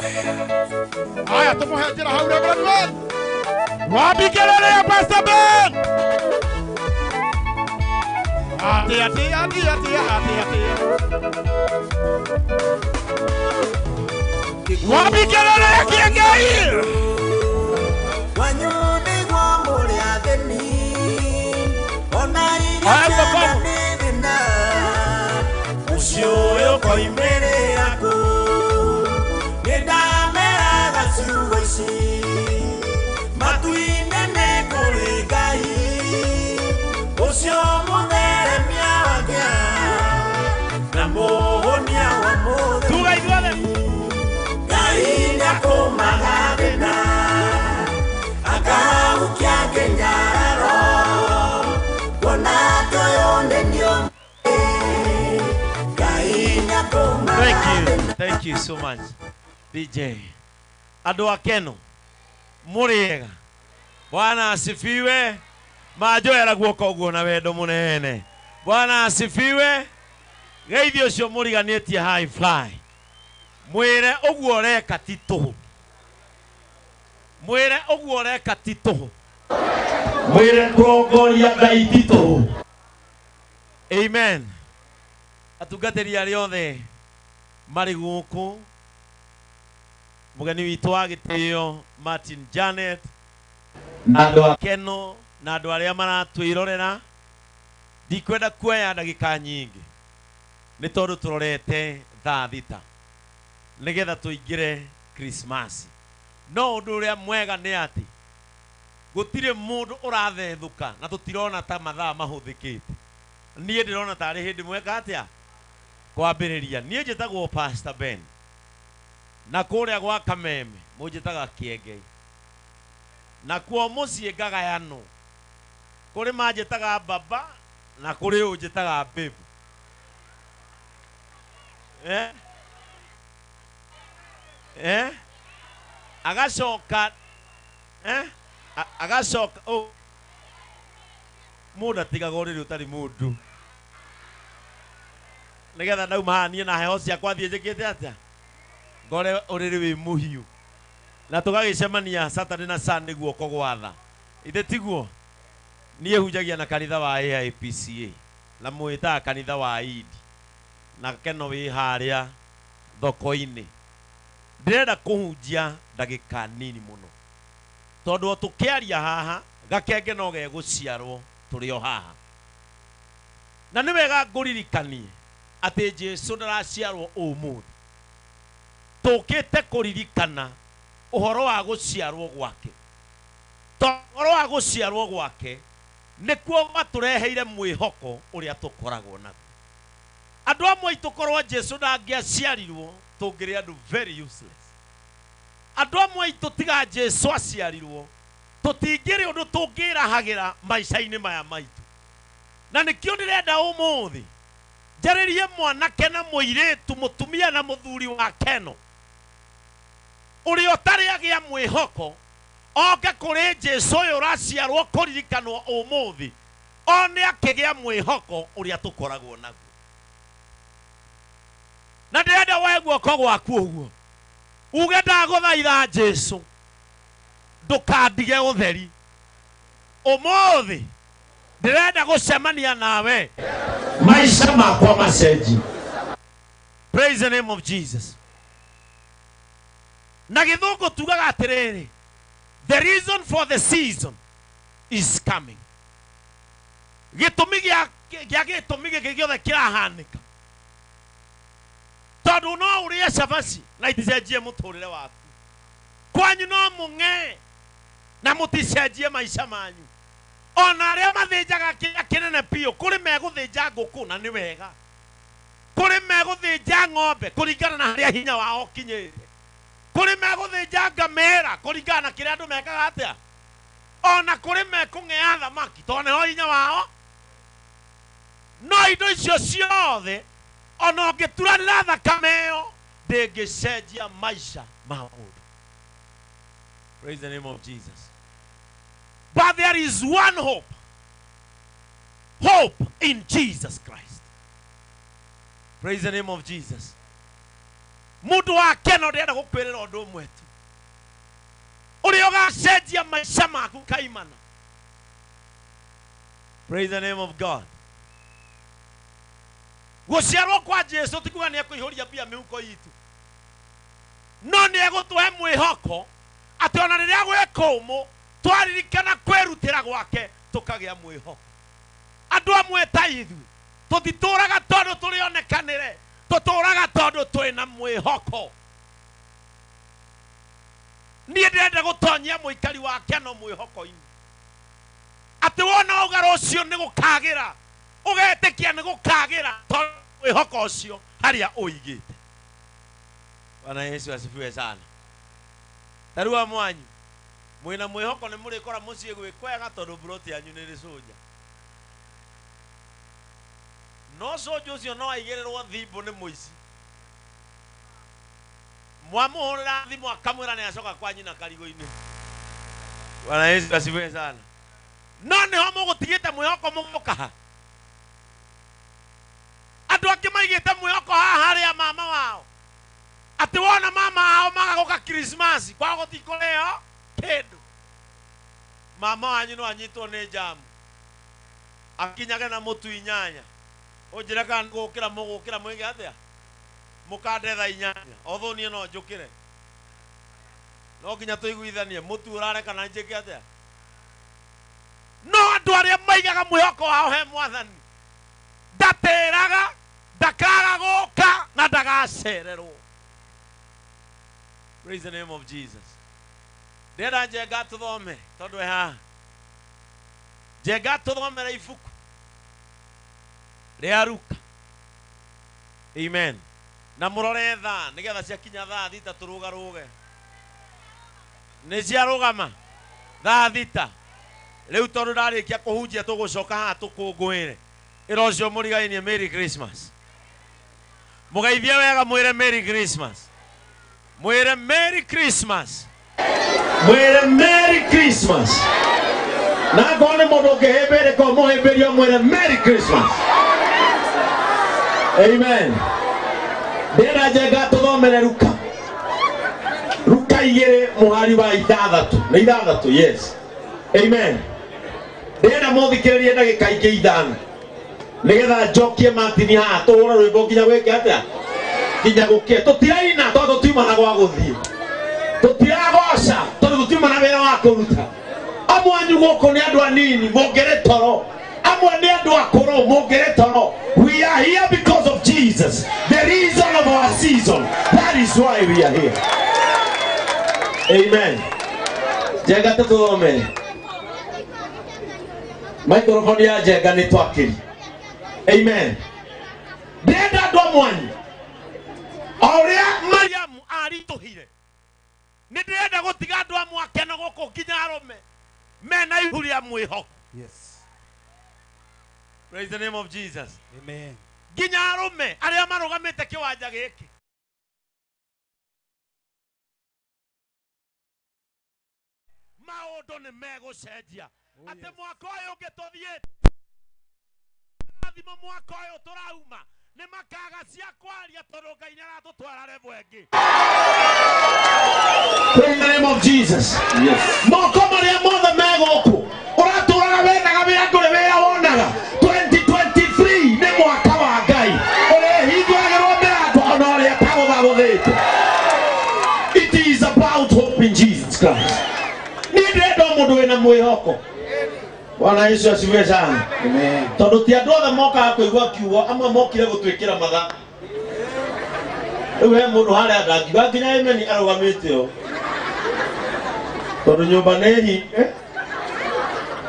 Haya tumuhe njira hau Reverend Ben. Wapi kelele ya Pastor Ben? Atia atia atia atia atia. Wapi kelele ya Kiengei? Thank you so much, DJ. Andũ a Keno, mũrĩega. Bwana asifiwe. Manjoera guoko ũguo na wendo mũnene. Bwana asifiwe. Geithio ũcio mũriganĩtie high fly. Mwĩre ũguo ũreka ti tũhũ. Mwĩre ũguo ũreka ti tũhũ. Mwĩre kũrongoria Ngai ti tũhũ. Amen. Atungatĩri arĩa othe marĩ gũkũ, mũgeni witũ wa gĩtĩo Martin Janet, na andũ a Keno na andũ arĩa maratwĩrorera, ndikwenda kuoya ndagĩka nyingĩ nĩ tondũ tũrorete thaa thita nĩgetha tũingĩre Krismasi. No ũndũ ũrĩa mwega nĩ atĩ gũtirĩ mũndũ ũrathethũka na tũtirona ta mathaa mahũthĩkĩte. Niĩ ndĩrona tarĩ hĩndĩ mweka atĩa kwambĩrĩria. Niĩ njĩtagwo Pastor Ben na kũrĩa gwa Kameme mũnjĩtaga Kĩengei, na kuo mũciĩ ngagayanwo, kũrĩ manjĩtaga baba na kũrĩ ũnjĩtaga babe. Agacoka agacoka mũndũ atigaga ũrĩrĩ ũtarĩ mũndũ nĩgetha ndauma haha niĩ na heho ciakwa thiĩ njĩkĩte atĩa ngore ũrĩrĩ wĩ mũhiũ, na tũgagĩcemania Saturday na Sunday guoko gwatha. Ithe tiguo? Niĩ hunjagia na kanitha wa AIPCA na mwĩtaga kanitha wa Idi na Keno wĩ harĩa thoko-inĩ. Ndĩrenda kũhunjia ndagĩka nini mũno tondũ o tũkĩaria haha gakenge no gegũciarwo tũrĩ o haha, na nĩ wega ngũririkanie atĩ Jesũ ndaraciarwo ũmũthĩ. Tũkĩte kũririkana ũhoro wa gũciarwo gwake, tondũ ũhoro wa gũciarwo gwake nĩkuo gwatũreheire mwĩhoko ũrĩa tũkoragwo naguo. Andũ amwe aitũ korwo Jesũ ndangĩaciarirwo tũngĩrĩ andũ very useless. Andũ amwe aitũ tiga Jesũ aciarirwo tũtingĩrĩ ũndũ tũngĩrahagĩra maica-inĩ maya maitũ. Na nĩkĩo ndĩrenda ũmũthĩ njarĩrie mwanake na mũirĩtu, mũtumia na mũthuri wa Keno ũrĩa ũtarĩ agĩa mwĩhoko oke kũrĩ Jesũ ũyũ ũraciarwo kũririkanwo ũmũthĩ, one akĩgĩa mwĩhoko ũrĩa tũkoragwo naguo. Na ndĩrenda woe guoko gwaku ũguo uge ndagũthaitha Jesũ ndũkandige ũtheri. Ũmũthĩ ndĩrenda gũcemania nawe maica makwa macenji. Praise the name of Jesus. Na gĩthũngũ tugaga atĩrĩrĩ, the reason for the season is coming. Gĩtũmi gĩa gĩtũmi gĩkĩ gĩothe kĩrahanĩka tondũ no ũrĩe cabaci na iticenjie mũtũrĩre waku. Kwanyu no mũng'ee na mũticenjie maica manyu. Ona arĩa mathĩnjaga kĩrĩa kĩnene biũ, kũrĩ megũthĩnja ngũkũ na nĩ wega, kũrĩ megũthĩnja ng'ombe kũringana na harĩa hinya wao ũkinyĩte, kũrĩ megũthĩnja ngamĩra kũringana na kĩrĩa andũ mekaga atĩa, ona kũrĩ mekũng'ea thamaki tondũ nĩho hinya wao. No indo icio ciothe ona ũngĩturanĩra thakame ĩyo ndĩngĩcenjia maica ma mũndũ. Praise the name of Jesus. But there is one hope. Hope in Jesus Christ. Praise the name of Jesus. Mundu wa keno ndĩrenda gũkwĩrĩra ũndũ ũmwe tu ũrĩa ũgacenjia maica maku kaimana. Praise the name of God. Gũciarwo kwa Jesu ti kuga nĩ ekũihũria mbia mĩhuko itũ, no nĩ egũtũhe mwĩhoko atĩ ona rĩrĩa gwĩ kũmũ twaririkana kwĩrutĩra gwake tũkagĩa mwĩhoko. Andũ amwe ta ithuĩ tũtitũraga tondũ tũrĩonekanĩre, tũtũraga tondũ twĩna mwĩhoko. Niĩ ndĩrenda gũtonyia mũikari wa keno mwĩhoko-inĩ atĩ wona wauga rũciũ nĩ gũkagĩra, ũgetĩkia nĩ gũkagĩra tondũ mwĩhoko ũcio harĩa ũigĩte. Bwana Yesu asifiwe sana. Ta rĩu amwanyu mwĩna mwĩhoko nĩ mũrĩkora mũciĩ gwĩ kwega tondũ mburoti yanyu nĩ ĩrĩ cũnja. No cũnja ũcio no aigĩrĩrwo thimbũ nĩ mũici. Mwamũhũrĩra thimũ akamwĩra nĩ acoka kwa nyina karigũ-inĩ. Bwana Yesu asifiwe sana. No nĩho mũgũtigĩte mwĩhoko mũgoka ha. Andũ angĩ maigĩte mwĩhoko haha harĩa mama wao, atĩ wona mama wao magagũka Krismasi kwao gũtikũrĩo kĩndũ. Mama wanyu no anyitwo nĩ njamu akinyage na mũtu inyanya, ũnjĩre kana nĩgũkĩra mũgũkĩra mwĩke atĩa, mũkande thaa inyanya, although niĩ no njũkĩre, no nginya tũiguithanie mũtu ũrare kana njĩke atĩa. No andũ arĩa maigaga mwĩhoko wao he Mwathani ndatĩraga, ndakaga gũka na ndagacererwo. Praise the name of Jesus. Ndĩrenda Njenga tũthome tondũ e haha. Njenga tũthomere ibuku rĩa Luka. Amen. Na mũrore thaa nĩgetha ciakinya thaa thita tũrũgarũge. Nĩ ciarũgama thaa thita. Rĩu tondũ ndarĩkia kũhunjia tũgũcoka haha tũkũngũĩre. Ĩra ũcio mũrigainie Merry Christmas. Mũgeithie wega mwĩre Merry Christmas. Mwĩre Merry Christmas. Mwĩre Merry Christmas. Na akorwo nĩ mũndũ ũngĩhĩmbĩrĩka ũmũhĩmbĩrie mwĩre Merry Christmas. Amen. Ndĩrenda Njenga tũthomere Luka. Luka 2 mũhari wa 6. Nĩ 6, yes. Amen. Ndĩrenda mũthikĩrĩrie ndagĩka ingĩ 5 nĩgetha njokie Martin haha tũhũre rwĩmbo nginya gwĩke atĩa, nginya gũkĩe. Tũtiraina tondũ tũtiuma na gwa gũthiĩ, tũtiragoca tondũ tũtiuma na wĩra wa kũruta. Amwe anyu gũkũ nĩ andũ anini mũngĩrĩ toro, amwe nĩ andũ akũrũ mũngĩrĩ toro. We are here because of Jesus, the reason of our season. That is why we are here. Amen. Njenga tũthomere microphone ya Njenga nĩ twakĩri. Amen. Ndĩrenda andũ amwanyu o ũrĩa Mariamu aritũhire, nĩ ndĩrenda gũtiga andũ amwe akeno gũkũ nginya arũme mena ihu rĩa mwĩhoko. Yes. Praise the name of Jesus. Amen. Nginya arũme arĩa marũgamĩte kĩwanja gĩkĩ maũndũ nĩ megũcenjia. Atĩ mwaka ũyũ ũngĩ tũthiĩte, thimo mwaka ũyũ tũrauma nĩ makaga cia kwaria tondũ Ngai nĩ aratũtwara level ĩngĩ. Praise the name of Jesus. Yes. Moko marĩa mothe me gũkũ ũratũraga wendaga wĩra ndũrĩ wĩra wonaga. 2023 nĩ mwaka wa Ngai ũrĩhingũragĩrwo mĩrango ona ũrĩa atagũthagũthĩte. It is about hope in Jesus Christ. Niĩ ndĩrenda o mũndũ wĩna mwĩhoko. Bwana Yesu asifiwe sana. Amen. Tondũ ti andũ othe mokaga kũigua kiugo, amwe mokire gũtwĩkĩra mathaa. Rĩu he mũndũ harĩa ndangiuga nginya amen arũgamĩte ũũ, tondũ nyũmba nĩ hinge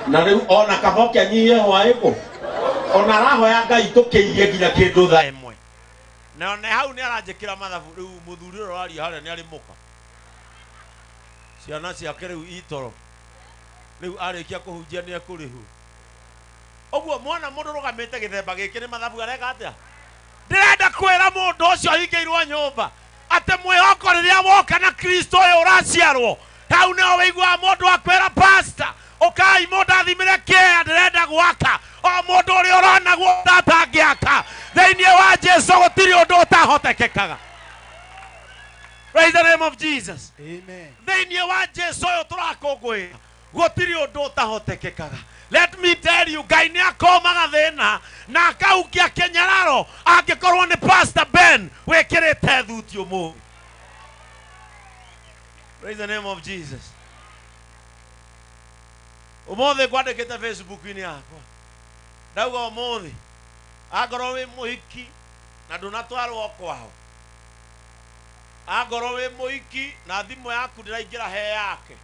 na rĩu ona kaba ũkĩanyihie hwaĩ kũ, ona arahoya Ngai tũkĩirie nginya kĩndũ thaa ĩmwe. Na one hau nĩ aranjĩkĩra mathabu. Rĩu mũthuri ũrĩa ũraria harĩa nĩ arĩ mũka, ciana ciake rĩu itoro, rĩu arĩkia kũhunjia nĩ ekũrĩhwo. Ũguo mwana mũndũ ũrũgamĩte gĩthemba gĩkĩ nĩ mathabu areka atĩa? Ndĩrenda kwĩra mũndũ ũcio ũhingĩirwo nyũmba atĩ mwĩhoko rĩrĩa woka na Kristo ũyũ ũraciarwo, hau nĩho wĩiguaga mũndũ akwĩra pastor, ũkai mũndũ athimĩre kĩea ndĩrenda gwaka. O mũndũ ũrĩa ũronagwo atangĩaka, thĩinĩ wa Jesu gũtirĩ ũndũ ũtahotekekaga. Praise the name of Jesus. Amen. Thĩinĩ wa Jesu ũyũ tũrakũngũĩra gũtirĩ ũndũ ũtahotekekaga. Let me tell you, Ngai nĩ akomaga thĩna na akaukia kĩnyararo angĩkorwo nĩ Pastor Ben wĩkĩrĩte thuti ũmũthĩ. Praise the name of Jesus. Ũmũthĩ ngwandĩkĩte Facebook-inĩ yakwa ndauga ũmũthĩ angorwo wĩ mũhiki na ndũnatwarwo kwao, angorwo wĩ mũhiki na thimũ yaku ndĩraingĩra he yake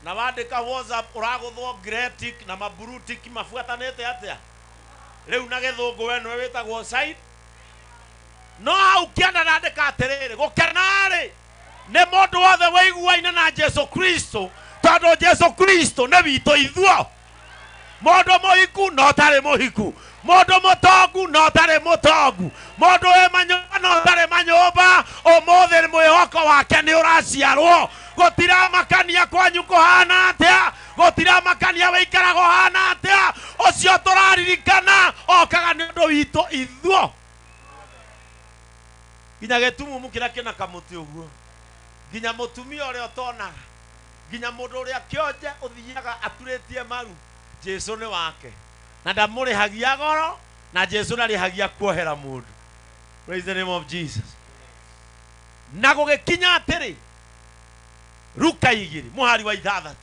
na wandĩka WhatsApp ũragũthwo gretic na maburutik mabuatanĩte atĩa rĩu na gĩthũngũ we nĩwe wĩtagwo side no hau kĩanda ndandĩka atĩrĩrĩ gũkena-rĩ nĩ mũndũ wothe wĩiguaine na Jesu Kristo tondũ Jesu Kristo nĩ witũ ithuo. Mũndũ mũhiku no tarĩ mũhiku, mũndũ mũtongu no tarĩ mũtongu, mũndũ wĩ manyũmba no tarĩ manyũmba. Ũmũthĩ mwĩhoko wake nĩ ũraciarwo. Gũtiramakania kwanyu kũhana atĩa, gũtiramakania wĩikaraga ũhana atĩa, ũcio tũraririkana okaga nĩ ũndũ witũ ithuo. Nginya gĩtumumu kĩrĩa kĩna kamũtĩ ũguo, nginya mũtumia ũrĩa ũtonaga, nginya mũndũ ũrĩa kĩonje ũthiaga aturĩtie maru, Jesu nĩ wake na ndamũrĩhagia goro, na Jesu ndarĩhagia kuohera mũndũ. Praise the name of Jesus. Na gũgĩkinya atĩrĩ, Luka 2 mũhari wa 6.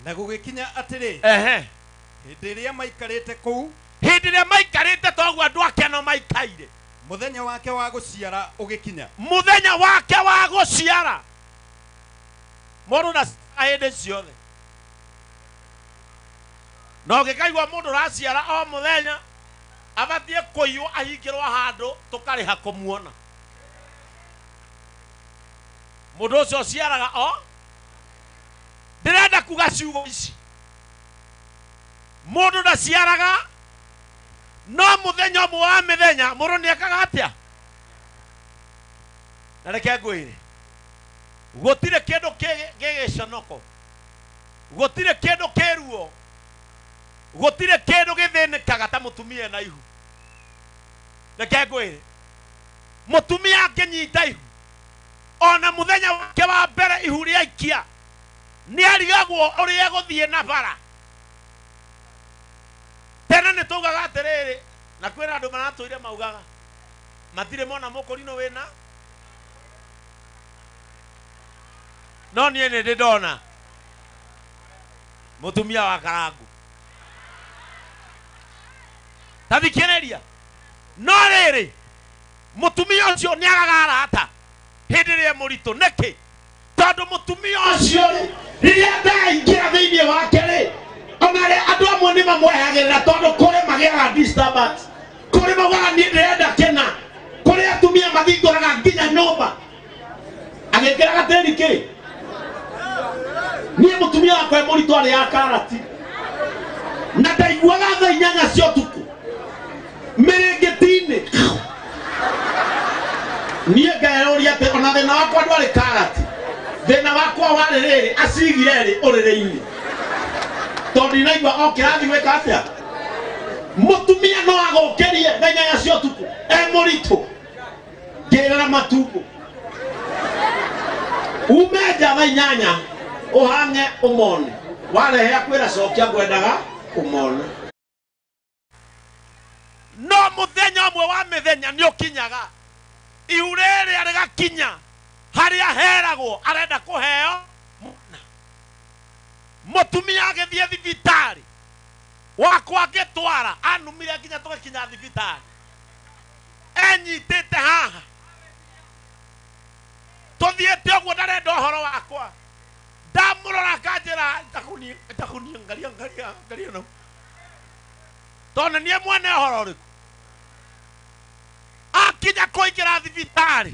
Na gũgĩkinya atĩrĩ, ehe, hĩndĩ ĩrĩa maikarĩte kũu, hĩndĩ ĩrĩa maikarĩte toguo andũ ake no maikaire, mũthenya wake wa gũciara ũgĩkinya. Mũthenya wake wa gũciara mũndũ na hĩndĩ ciothe no ũngĩkaigua mũndũ ũraciara o mũthenya abatiĩ kũiywo ahingĩrwo handũ tũkarĩha kũmuona. Mũndũ ũcio ũciaraga o ndĩrenda kuga ciugo ici, mũndũ ndaciaraga no mũthenya ũmwe wa mĩthenya mũndũ nĩekaga atĩa? Na reke ngwĩre, gũtirĩ kĩndũ gĩgĩconoko, gũtirĩ kĩndũ kĩruo, gũtirĩ kĩndũ gĩthĩnĩkaga ta mũtumia ena ihu. Reke ngwĩre, mũtumia angĩnyita ihu ona mũthenya wake wa mbere ihu rĩaikia nĩarigagwo ũrĩa egũthiĩ na bara. Tene nĩ taugaga atĩrĩrĩ, na kwĩna andũ maratũire maugaga matirĩ mona mũkũrinũ wĩna, no niĩ nĩ ndĩ ndona mũtumia wa karangu. Ta thikĩrĩria, no rĩrĩ mũtumia ũcio nĩagaga arata hĩndĩ ĩrĩa e mũritũ. Nĩkĩ? Tondũ mũtumia ũcio rĩ, rĩrĩa ndaingĩra thĩinĩ wake rĩ, ona rĩ andũ amwe nĩ mamwehagĩrĩra tondũ kũrĩ magĩaga disturbance, kũrĩ maugaga niĩ ndĩrenda kĩna, kũrĩ atumia mathingũraga nginya nyũmba agĩkĩra gatĩri kĩ. Niĩ mũtumia wakwa e mũritũ arĩaga karati na ndaiguaga thaa 8 cia ũtukũ mĩrĩngĩti-inĩ. Niĩ ngerũria atĩ ona thĩna wakwa ndwarĩ karati, thĩna wakwa warĩ rĩrĩ acigire rĩ ũrĩrĩ-inĩ, tondũ ndinaigua o kĩrathi gwĩka atĩa. Mũtumia no agũkĩrie thaa 8 cia ũtukũ e mũritũ, ngĩrĩra matumbo, ume nja thaa 8 ũhang'e ũmone, warehe akwĩra cokia ngwendaga ũmone. No mũthenya ũmwe wa mĩthenya nĩ ũkinyaga ihu rĩrĩa rĩgakinya harĩa heragwo arenda kũheo mwana. Mũtumia agĩthiĩ thibitarĩ wakwa ngĩtwara anumire nginya tũgĩkinya thibitarĩ enyitĩte haha tũthiĩte ũguo ndarenda ũhoro wakwa. Ndamũrora akanjĩra ntakũniangaria ngaria ngaria no tondũ niĩ mwene ũhoro ũrĩkũ. Akinya kũingĩra thibitarĩ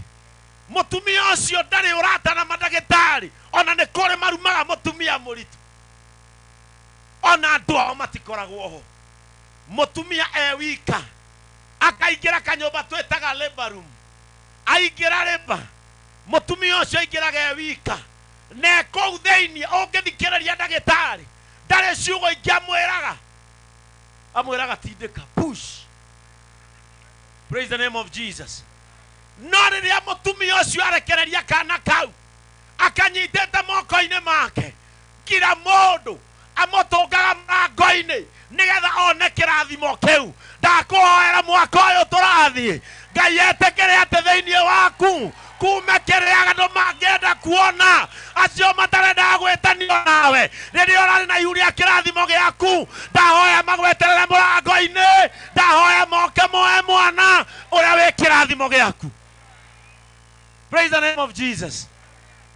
mũtumia ũcio ndarĩ ũrata na mandagĩtarĩ, ona nĩ kũrĩ marumaga mũtumia mũritũ, ona andũ ao matikoragwo ho. Mũtumia e wika akaingĩra kanyũmba twĩtaga labor room, aingĩra labor, mũtumia ũcio aingĩraga e wika na kũu thĩinĩ ũngĩthikĩrĩria ndagĩtarĩ ndarĩ ciugo ingĩ amwĩraga, amwĩraga tindĩka, push. Praise the name of Jesus. No rĩrĩa mũtumia ũcio arekereria kana Akanyitĩte moko-inĩ make kila mũndũ amũtũngaga mũrango-inĩ nĩgetha one kĩrathimo kĩu. Ndakũhoera mwaka ũyũ tũrathiĩ Ngai etĩkĩre atĩ thĩinĩ waku kume kĩrĩa andũ mangĩenda kuona, acio matarendaga gwĩtanio nawe rĩrĩa ũrarĩ na ihu rĩa kĩrathimo gĩaku. Ndahoya magweterere mũrango-inĩ, ndahoya moke moe mwana ũrĩa wĩ kĩrathimo gĩaku. Praise the name of Jesus.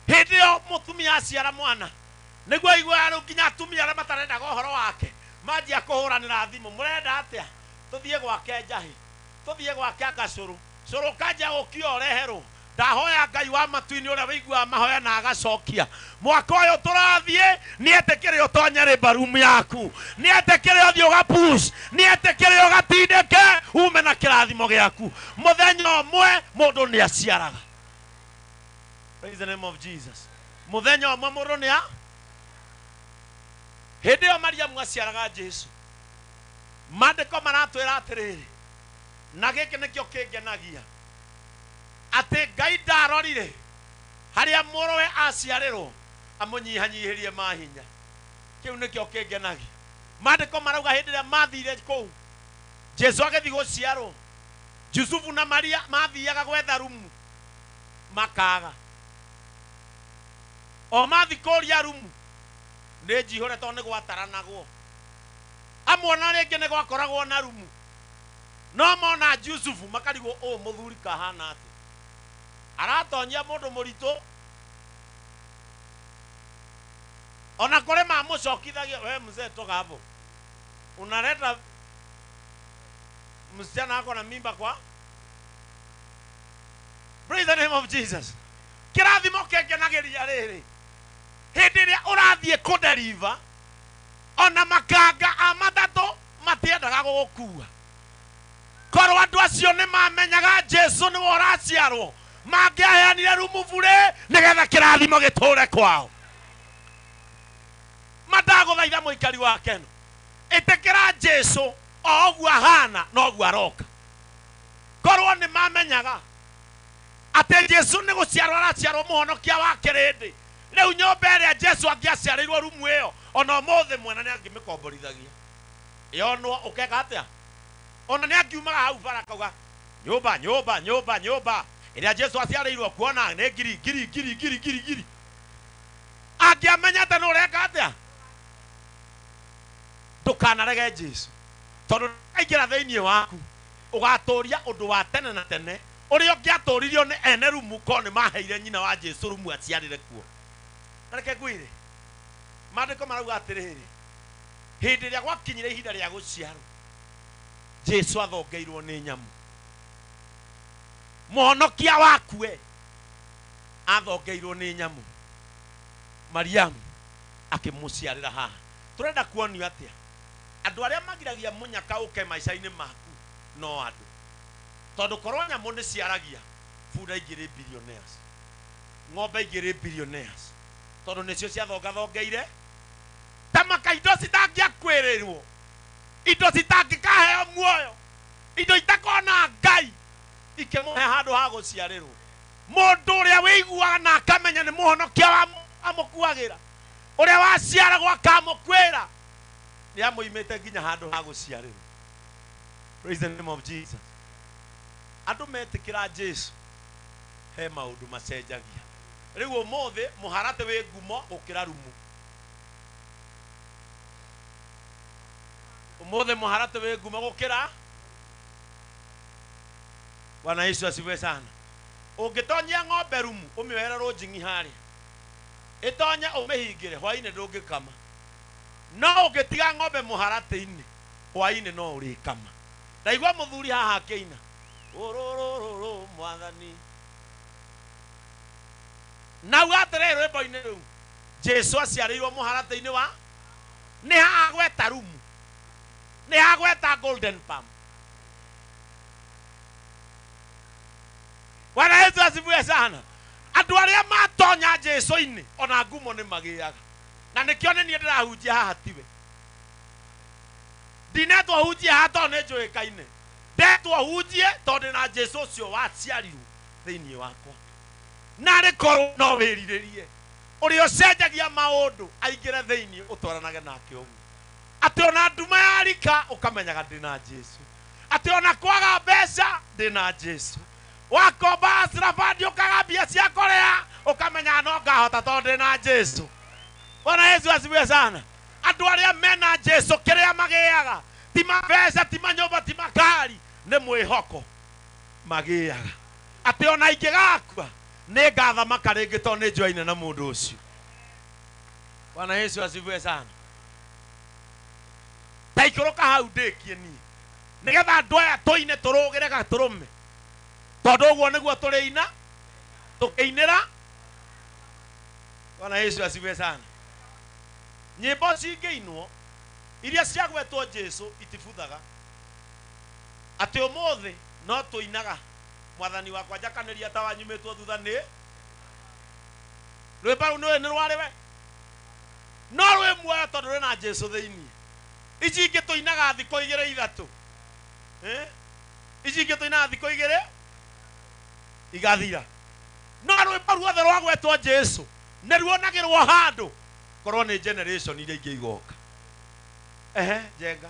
Hĩndĩ ĩyo mũtumia aciara mwana nĩguo aiguaga rĩu nginya atumia arĩa matarendaga ũhoro wake manjia kũhũranĩra thimũ, mũrenda atĩa tũthiĩ gwake njahi, tũthiĩ gwake ngacũrũ cũrũ kanjia gũkio ũreherwo. Ndahoya Ngai wa matu-inĩ ũrĩa wĩiguaga mahoya na agacokia, mwaka ũyũ tũrathiĩ nĩetĩkĩre ũtonye labor room yaku, nĩetĩkĩre ũthiĩ ũgapush, nĩetĩkĩre ũgatindĩke ume na kĩrathimo gĩaku. Mũthenya ũmwe mũndũ nĩaciaraga. Praise the name of Jesus. Mũthenya ũmwe mũndũ nĩa hĩndĩ ĩyo Mariamu aciaraga Jesu, maandĩko maratwĩra atĩrĩrĩ, na gĩkĩ nĩkĩo kĩngenagia, atĩ Ngai ndarorire harĩa mũrũwe aciarĩrwo amũnyihanyihĩrie mahinya. Kĩu nĩkĩo kĩngenagia. Maandĩko marauga hĩndĩ ĩrĩa mathire kũu Jesu agĩthiĩ gũciarwo, Jusufu na Maria mathiaga gwetha rumu makaga. O mathi kũria rumu nĩ njihũre tondũ nĩ gwataranagwo. Amwona rĩngĩ nĩ gwakoragwo na rumu, no mona Jusufu makarigwo ũũ mũthuri kahana atĩa, aratonyia mũndũ mũritũ. Ona kũrĩ mamũcokithagia, we mzee toka hapo, unaleta msichana ako na mimba kwa. Praise the name of Jesus. Kĩrathimo kĩngenagĩria rĩrĩ, hĩndĩ ĩrĩa ũrathiĩ kũderiva, ona makanga a matatũ matiendaga gũgũkua. Korwo andũ acio nĩ mamenyaga Jesu nĩwe ũraciarwo, mangĩaheanire rumu bure nĩgetha kĩrathimo gĩtũre kwao. Mandagũthaitha mũikari wa Keno, ĩtĩkĩra Jesu o ũguo ahana noguo aroka. Korwo nĩ mamenyaga atĩ Jesu nĩ gũciarwo araciarwo mũhonokia wa kĩrĩndĩ, rĩu nyũmba ĩrĩa Jesu angĩaciarĩirwo rumu ĩyo ona ũmũthĩ mwene nĩ angĩmĩkomborithagia. Yonwo ũkeka atĩa? Ona nĩ angiumaga hau bara akauga nyũmba nyũmba nyũmba nyũmba ĩrĩa Jesu aciarĩirwo kuona nĩ ngiri ngiri ngiri ngiri ngiri ngiri. Angĩamenyete nĩ ũreka atĩa? Ndũkanarege Jesu, tondũ aingĩra thĩinĩ waku ũgatũria ũndũ wa tene na tene ũrĩa ũngĩatũririo nĩ ene rumu ko nĩ maheire nyina wa Jesu rumu aciarĩre kuo. Na reke ngwĩre, maandĩko marauga atĩrĩrĩ, hĩndĩ ĩrĩa gwakinyire ihinda rĩa gũciarwo, Jesu athongeirwo nĩ nyamũ. Mũhonokia waku we athongeirwo nĩ nyamũ, Mariamu akĩmũciarĩra haha. Tũrenda kuonio atĩa? Andũ arĩa magiragia mũnyaka ũke maica-inĩ maku no andũ, tondũ korwo nyamũ nĩ ciaragia, bunda ingĩrĩ billionaires, ng'ombe ingĩrĩ billionaires, tondũ nĩcio ciathongathongeire ta maka indo citangĩakwĩrĩrwo, indo citangĩkaheo muoyo, indo itakona Ngai ikĩmũhe handũ ha gũciarĩrwo. Mũndũ ũrĩa wĩiguaga na akamenya nĩ mũhonokia amũkuagĩra, ũrĩa waciaragwo akamũkuĩra, nĩ amũimĩte nginya handũ ha gũciarĩrwo. Praise the name of Jesus. Andũ metĩkĩra Jesu he maũndũ macenjagia. Rĩu ũmũthĩ mũharatĩ wĩ ngumo gũkĩra rumu. Ũmũthĩ mũharatĩ wĩ ngumo gũkĩra. Bwana Yesu asifiwe sana. Ũngĩtonyia ng'ombe rumu ũmĩohere rũnjing'i harĩa, ĩtonye ũmĩhingĩre, hwainĩ ndũngĩkama. No ũngĩtiga ng'ombe mũharatĩ-inĩ, hwainĩ no ũrĩkama. Ndaigua mũthuri haha akĩina ũrũrũrũrũ mwathani, nauga atĩrĩrĩ rwĩmbo-inĩ rũu, Jesu aciarĩirwo mũharatĩ-inĩ wa nĩ haha gweta rumu, nĩ haha gweta Golden Palm. Bwana Yesu asifiwe sana. Andũ arĩa matonya Jesu-inĩ ona ngumo nĩ magĩaga, na nĩkĩo nĩ niĩ ndĩrahunjia haha tiwe. Ndinetwo hunjie haha tondũ nĩ njũĩkaine, ndetwo hunjie tondũ na Jesu ũcio waciarirwo thĩinĩ wakwa. Narĩ korwo no wĩrirĩrie Ũrĩa ũcenjagia maũndũ aingĩre thĩinĩ ũtwaranage nake ũguo. Atĩ ona nduma yarika ũkamenyaga ndĩna Jesu. Atĩ ona kwaga mbeca ndĩna Jesu. Wakomba Sirabandi ũkaga mbia cia kũrĩa ũkamenya no ngahota tondũ ndĩna Jesu. Bwana Yesu asifiwe sana. Andũ arĩa mena Jesu kĩrĩa magĩaga ti mabeca, ti manyũmba, ti makari, nĩ mwĩhoko magĩaga. Atĩ ona ingĩgakua nĩ ngathamaka rĩngĩ tondũ nĩ njoaine na mũndũ ũcio. Bwana Yesu asifiwe sana. Ta ikũrũka hau ndĩkie niĩ nĩgetha andũ aya tũine tũrũgĩre gatũrũme, tondũ ũguo nĩguo tũrĩina tũkĩinĩra. Bwana Yesu asifiwe sana. Nyĩmbo cingĩinwo iria ciagwetwo Jesu itibuthaga. Atĩ ũmũthĩ no tũinaga mwathani wakwa njakanĩria ta wanyumĩtwo thutha nĩ rwĩmbo rũu nĩũĩ nĩ rwarĩ we, no rwĩ muoyo tondũ rwĩna Jesu thĩinĩ. Ici ingĩ tũinaga thikũ igĩrĩ ithatũ, ici ingĩ tũinaga thikũ igĩrĩ igathira. No rwĩmbo ruothe rwagwetwo Jesu nĩ ruonagĩrwo handũ korwo nĩ generation iria ingĩ igoka. Ehe, Njenga.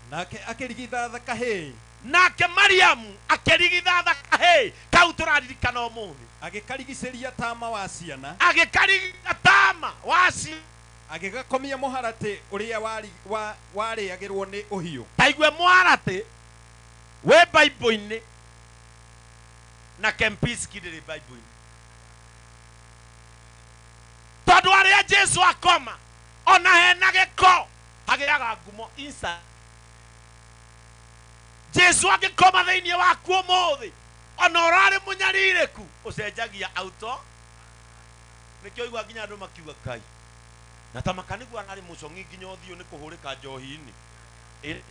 Nake akĩrigithatha kahĩĩ. Nake Mariamu akĩrigithatha kahĩĩ kau tũraririkana ũmũthĩ. Agĩkarigicĩria tama wa ciana. Agĩkarigitha tama wa ciana. Agĩgakomia mũharatĩ ũrĩa warĩagĩrwo nĩ ũhiũ. Ta igue mũharatĩ wĩ Bible-inĩ na Kempinski ndĩrĩ Bible-inĩ. Tondũ arĩa Jesu akoma ona hena gĩko hagĩaga ngumo inside. Jesu angĩkoma thĩinĩ waku ũmũthĩ ona ũrarĩ mũnyarirĩku ũcenjagia auto. Nĩkĩo ũigua nginya andũ makiuga Ngai na ta makanigua ararĩ mũcong'i nginya ũthiũ nĩ kũhũrĩka njohi-inĩ.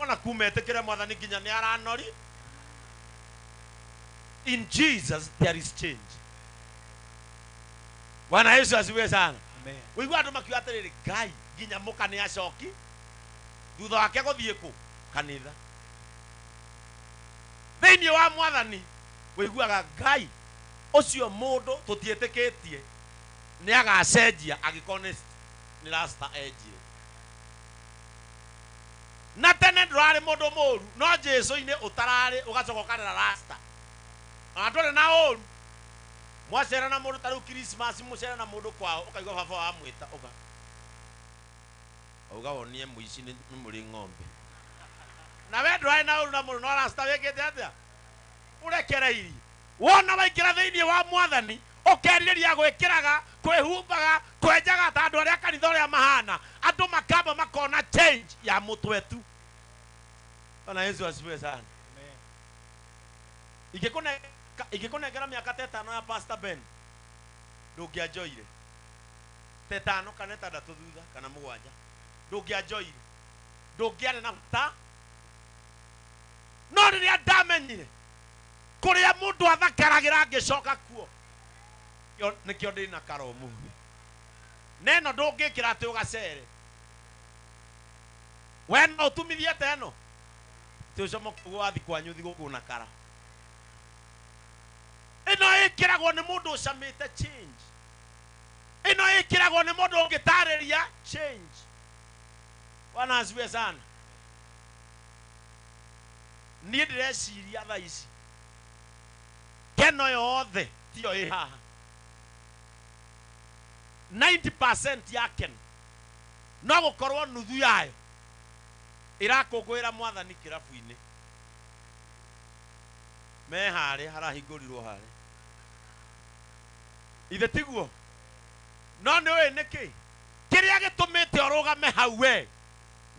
Ona kuma etĩkĩre mwathani nginya nĩ aranori. In Jesus there is change. Bwana Yesu asifiwe sana. Amen. Ũigua andũ makiuga atĩrĩrĩ, Ngai nginya mũka nĩ acoki thutha wake gũthiĩ kũ kanitha. Thĩinĩ wa mwathani ũiguaga Ngai ũcio mũndũ tũtiĩtĩkĩtie nĩ agacenjia angĩkorwo nĩ rasta enjire. Na tene ndũrarĩ mũndũ mũru no Jesu-inĩ ũtararĩ ũgacoka ũkarera rasta. Ona ndũrĩ na ũru. Mwacera na mũndũ ta rĩu Christmas mũcere na mũndũ kwao ũkaigua baba wamwĩta ũka. Auga wonie mũici nĩ mũrĩ ng'ombe. Na we ndũrarĩ na ũru na mũndũ no rasta wĩkĩte atĩa? Ũrekereirie. Wona waingĩra thĩinĩ wa mwathani ũkerirĩria gwĩkĩraga kwĩhumbaga kwenjaga ta andũ arĩa kanitha ũrĩa mahana, andũ makamba makona change ya mũtwe tu. Bwana Yesu asifiwe sana. Ingĩkũnengera mĩaka ta ĩtano ya Pastor Ben ndũngĩanjoire. Ta ĩtano kana ĩtandatũ thutha kana mũgwanja ndũngĩanjoire, ndũngĩarĩ na bata. No rĩrĩa ndamenyire kũrĩa mũndũ athakaragĩra ngĩcoka kuo, nĩkĩo ndĩ na karo ũmũthĩ. Na ĩno ndũngĩkĩra atĩ ũgacere. We no ũtumithie ta ĩno tĩ ũcomoke ũguo wathi kwanyu thigũkũ na kara. Ĩno ĩkĩragwo nĩ mũndũ ũcamĩte change. Ĩno ĩkĩragwo nĩ mũndũ ũngĩtarĩria change. Bwana asifiwe sana. Niĩ ndĩreciria thaa ici keno yothe tiyo ĩ haha. 90% ya keno no gũkorwo nuthu yayo ĩrakũngũĩra mwathani kĩrabu-inĩ. Me harĩa harahingũrirwo harĩa. Ithe tiguo? No nĩ ũĩ nĩkĩ? Kĩrĩa gĩtũmĩte ũrũgame hau we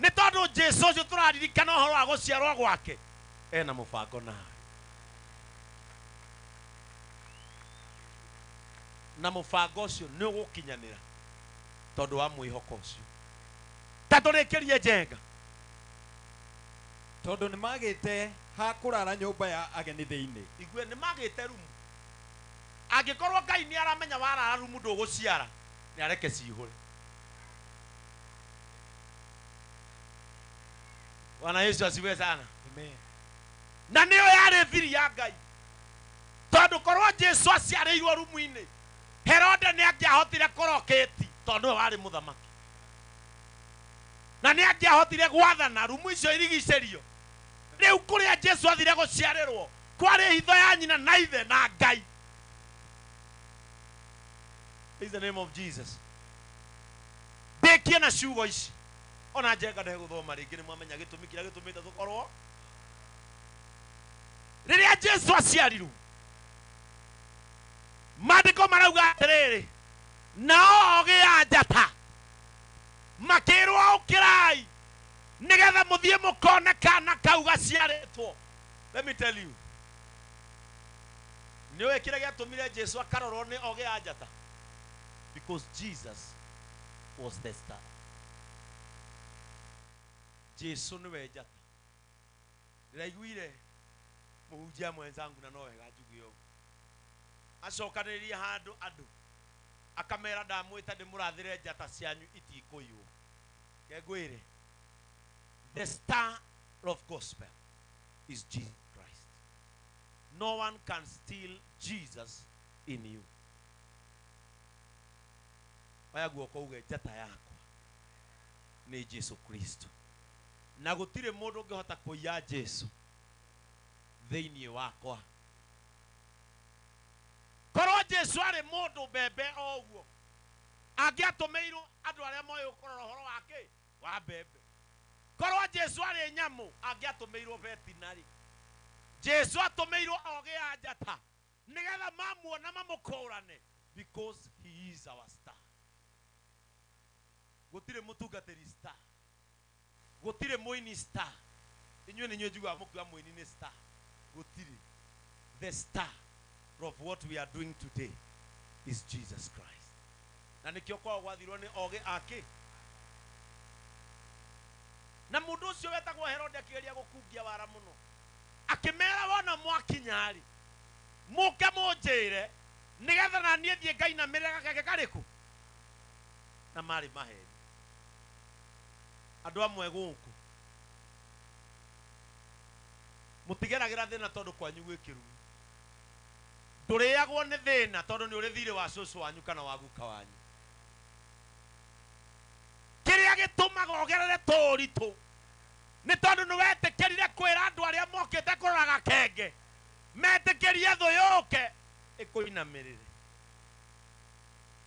nĩ tondũ Jesu ũcio tũraririkana ũhoro wa gũciarwo gwake ena mũbango nawe. Na mũbango ũcio nĩ ũgũkinyanĩra tondũ wa mwĩhoko ũcio. Ta tũrĩkĩrie Njenga. Tondũ nĩ magĩte ha kũrara nyũmba ya ageni thĩinĩ. Igue nĩ magĩte rumu. Angĩkorwo Ngai nĩ aramenya warara rumu ndũgũciara, nĩ areke cihũre. Bwana Yesu asifiwe sana. Amen. Na nĩyo yarĩ thiri ya Ngai. Tondũ korwo Jesu aciarĩirwo rumu-inĩ, Herode nĩ angĩahotire kũrokĩti tondũ nĩwe warĩ mũthamaki, na nĩ angĩahotire gwathana rumu icio irigicĩrio. Rĩu kũrĩa Jesu athire gũciarĩrwo kwarĩ hitho ya nyina na ithe na Ngai. Praise the name of Jesus. Ndĩkie na ciugo ici, ona njenga ndegũthoma rĩngĩ, nĩ mwamenya gĩtũmi kĩrĩa gĩtũmĩte tũkorwo rĩrĩa Jesu aciarirwo. Maandĩko marauga atĩrĩrĩ, nao ogĩ a njata makĩrwo ũkĩrai nĩgetha mũthiĩ mũkone kana kau gaciarĩtwo. Let me tell you, nĩ ũĩ kĩrĩa gĩatũmire Jesu akarorwo nĩ ogĩ a njata? Because Jesus was the star. Jesu nĩwe njata. Ndĩraiguire mũhunjia mwenzangu na no wega njuge ũguo, acokanĩrĩrie handũ andũ akamera ndamwĩta ndĩmũrathĩre njata cianyu itikũiywo. Ke ngwĩre, the star of gospel is Jesus Christ. No one can steal Jesus in you. Oya guoko uge, njata yakwa nĩ Jesu Kristo, na gũtirĩ mũndũ ũngĩhota kũiya Jesu thĩinĩ wakwa. Korwo Jesu arĩ mũndũ mbembe o ũguo, angĩatũmĩirwo andũ arĩa moĩ gũkorora ũhoro wake wa mbembe. Korwo Jesu arĩ nyamũ, angĩatũmĩirwo veterinary. Jesu atũmĩirwo ogĩ a njata nĩgetha mamuona mamũkũrane, because he is our star. Gũtirĩ mũtungatĩri star, gũtirĩ mũini star. Inyuĩ nĩ inyuĩ njiguaga mũkiuga mũini nĩ star. Gũtirĩ. The star of what we are doing today is Jesus Christ. Na nĩkĩo kwao gwathirwo nĩ ogĩ ake. Na mũndũ ũcio wetagwo Herode akĩgeria gũkungia wara mũno, akĩmera wona mwakinya-rĩ, mũke mũnjĩre nĩgetha na niĩ thiĩ ngainamĩrĩra gakenge karĩkũ. Na marĩ maheni. Andũ amwe gũkũ mũtigeragĩra thĩna tondũ kwanyu gwĩ kĩrumi. Ndũrĩagwo nĩ thĩna tondũ nĩ ũrĩ thirĩ wa cũcũ wanyu kana wa guka wanyu. Kĩrĩa gĩtũmaga ũgerere tũũritũ nĩ tondũ nĩ wetĩkĩrire kwĩra andũ arĩa mokĩte kũrora gakenge metĩkĩrie thũ yũke ĩkũinamĩrĩre.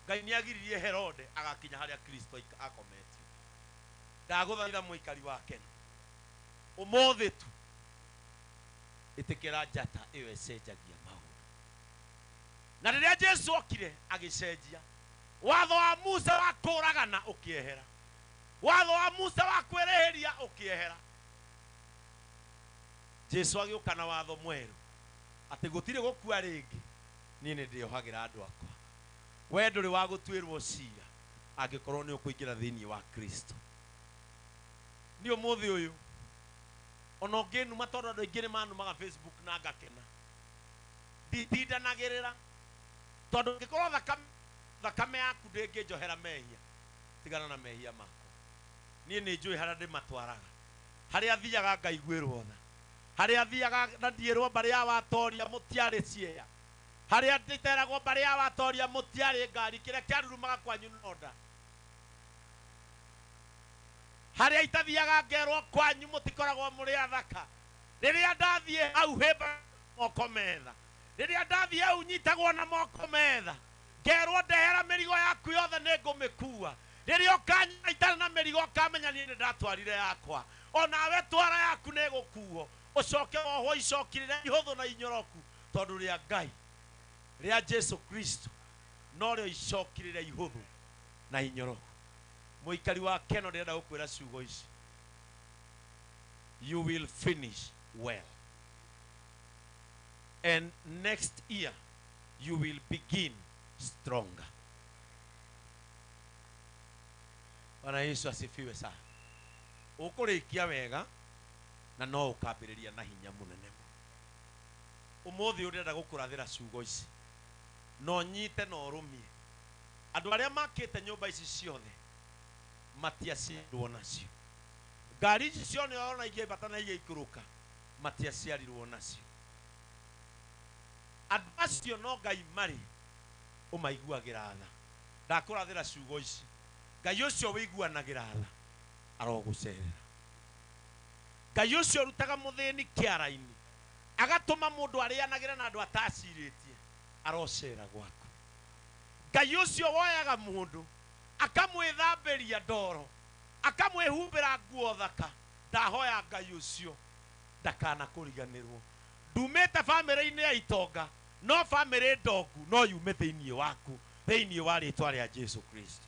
Ngai nĩ agiririe Herode agakinya harĩa Kristo akometio. Ndagũthaitha mũikari wa Kenya, ũmũthĩ tu ĩtĩkĩra njata ĩyo ĩcenjagia maũndũ. Na rĩrĩa Jesu okire agĩcenjia watho wa Musa wa kũragana ũkĩehera, watho wa Musa wa kwĩrĩhĩria ũkĩehera. Jesu agĩũka na watho mwerũ atĩ gũtirĩ gũkua rĩngĩ, niĩ nĩ ndĩohagĩra andũ akwa. We ndũrĩ wa gũtuĩrwo cira angĩkorwo nĩ ũkũingĩra thĩinĩ wa Kristo. Niĩ ũmũthĩ ũyũ ona ũngĩnuma, tondũ andũ aingĩ nĩ manumaga Facebook na ngakena, nditindanagĩrĩra, tondũ angĩkorwo thakame yaku ndĩngĩnjohera mehia, tigana na mehia makwa. Niĩ nĩ njũĩ harĩa ndĩmatwaraga, harĩa thiaga ngaiguĩrwo tha, harĩa thiaga na ndiĩrwo mbarĩ ya watoria mũtiarĩ ciea, harĩa ndĩteragwo mbarĩ ya watoria mũtiarĩ ngari, kĩrĩa kĩarurumaga kwanyu nonda, harĩa itathiaga ngerwo kwanyu mũtikoragwo mũrĩ athaka. Rĩrĩa ndathiĩ hau hĩmba moko metha, rĩrĩa ndathiĩ hau nyitagwo na moko metha, ngerwo ndehera mĩrigo yaku yothe nĩ ngũmĩkua. Rĩrĩa ũkanyona itarĩ na mĩrigo ũkamenya niĩ nĩ ndatwarire yakwa, onawe twara yaku nĩ ĩgũkuo, ũcoke wohwo icoki rĩrĩa ihũthũ na inyoroku, tondũ rĩa Ngai rĩa Jesu Kristo norĩo icoki rĩrĩa ihũthũ na inyoroku. Mũikari wa Keno, ndĩrenda gũkwĩra ciugo ici: you will finish well, and next year you will begin stronger. Bwana Yesu asifiwe sana. Ũkũrĩkia wega na no ũkambĩrĩria na hinya mũnene mũno. Ũmũthĩ ũrenda gũkũrathĩra ciugo ici, no nyite na ũrũmie. Andũ arĩa makĩte nyũmba ici ciothe matiaciarirwo nacio. Ngari ici ciothe ũrona ingĩambata na igĩikũrũka matiaciarirwo nacio. Andũ acio no Ngai marĩ. Ũmaiguagĩra tha. Ndakũrathĩra ciugo ici. Ngai ũcio wĩiguanagĩra tha arogũcerera. Ngai ũcio ũrutaga mũthĩni kĩara-inĩ agatũma mũndũ arĩanagĩre na andũ atacirĩtie arocera gwaku. Ngai ũcio woyaga mũndũ akamwĩthambĩria ndoro akamwĩhumbĩra nguo thaka, ndahoya Ngai ũcio ndakanakũriganĩrwo. Ndumĩte bamĩrĩ-inĩ ya itonga no bamĩrĩ ndongu no yume thĩinĩ waku, thĩinĩ wa rĩtwa rĩa Jesu Kristo.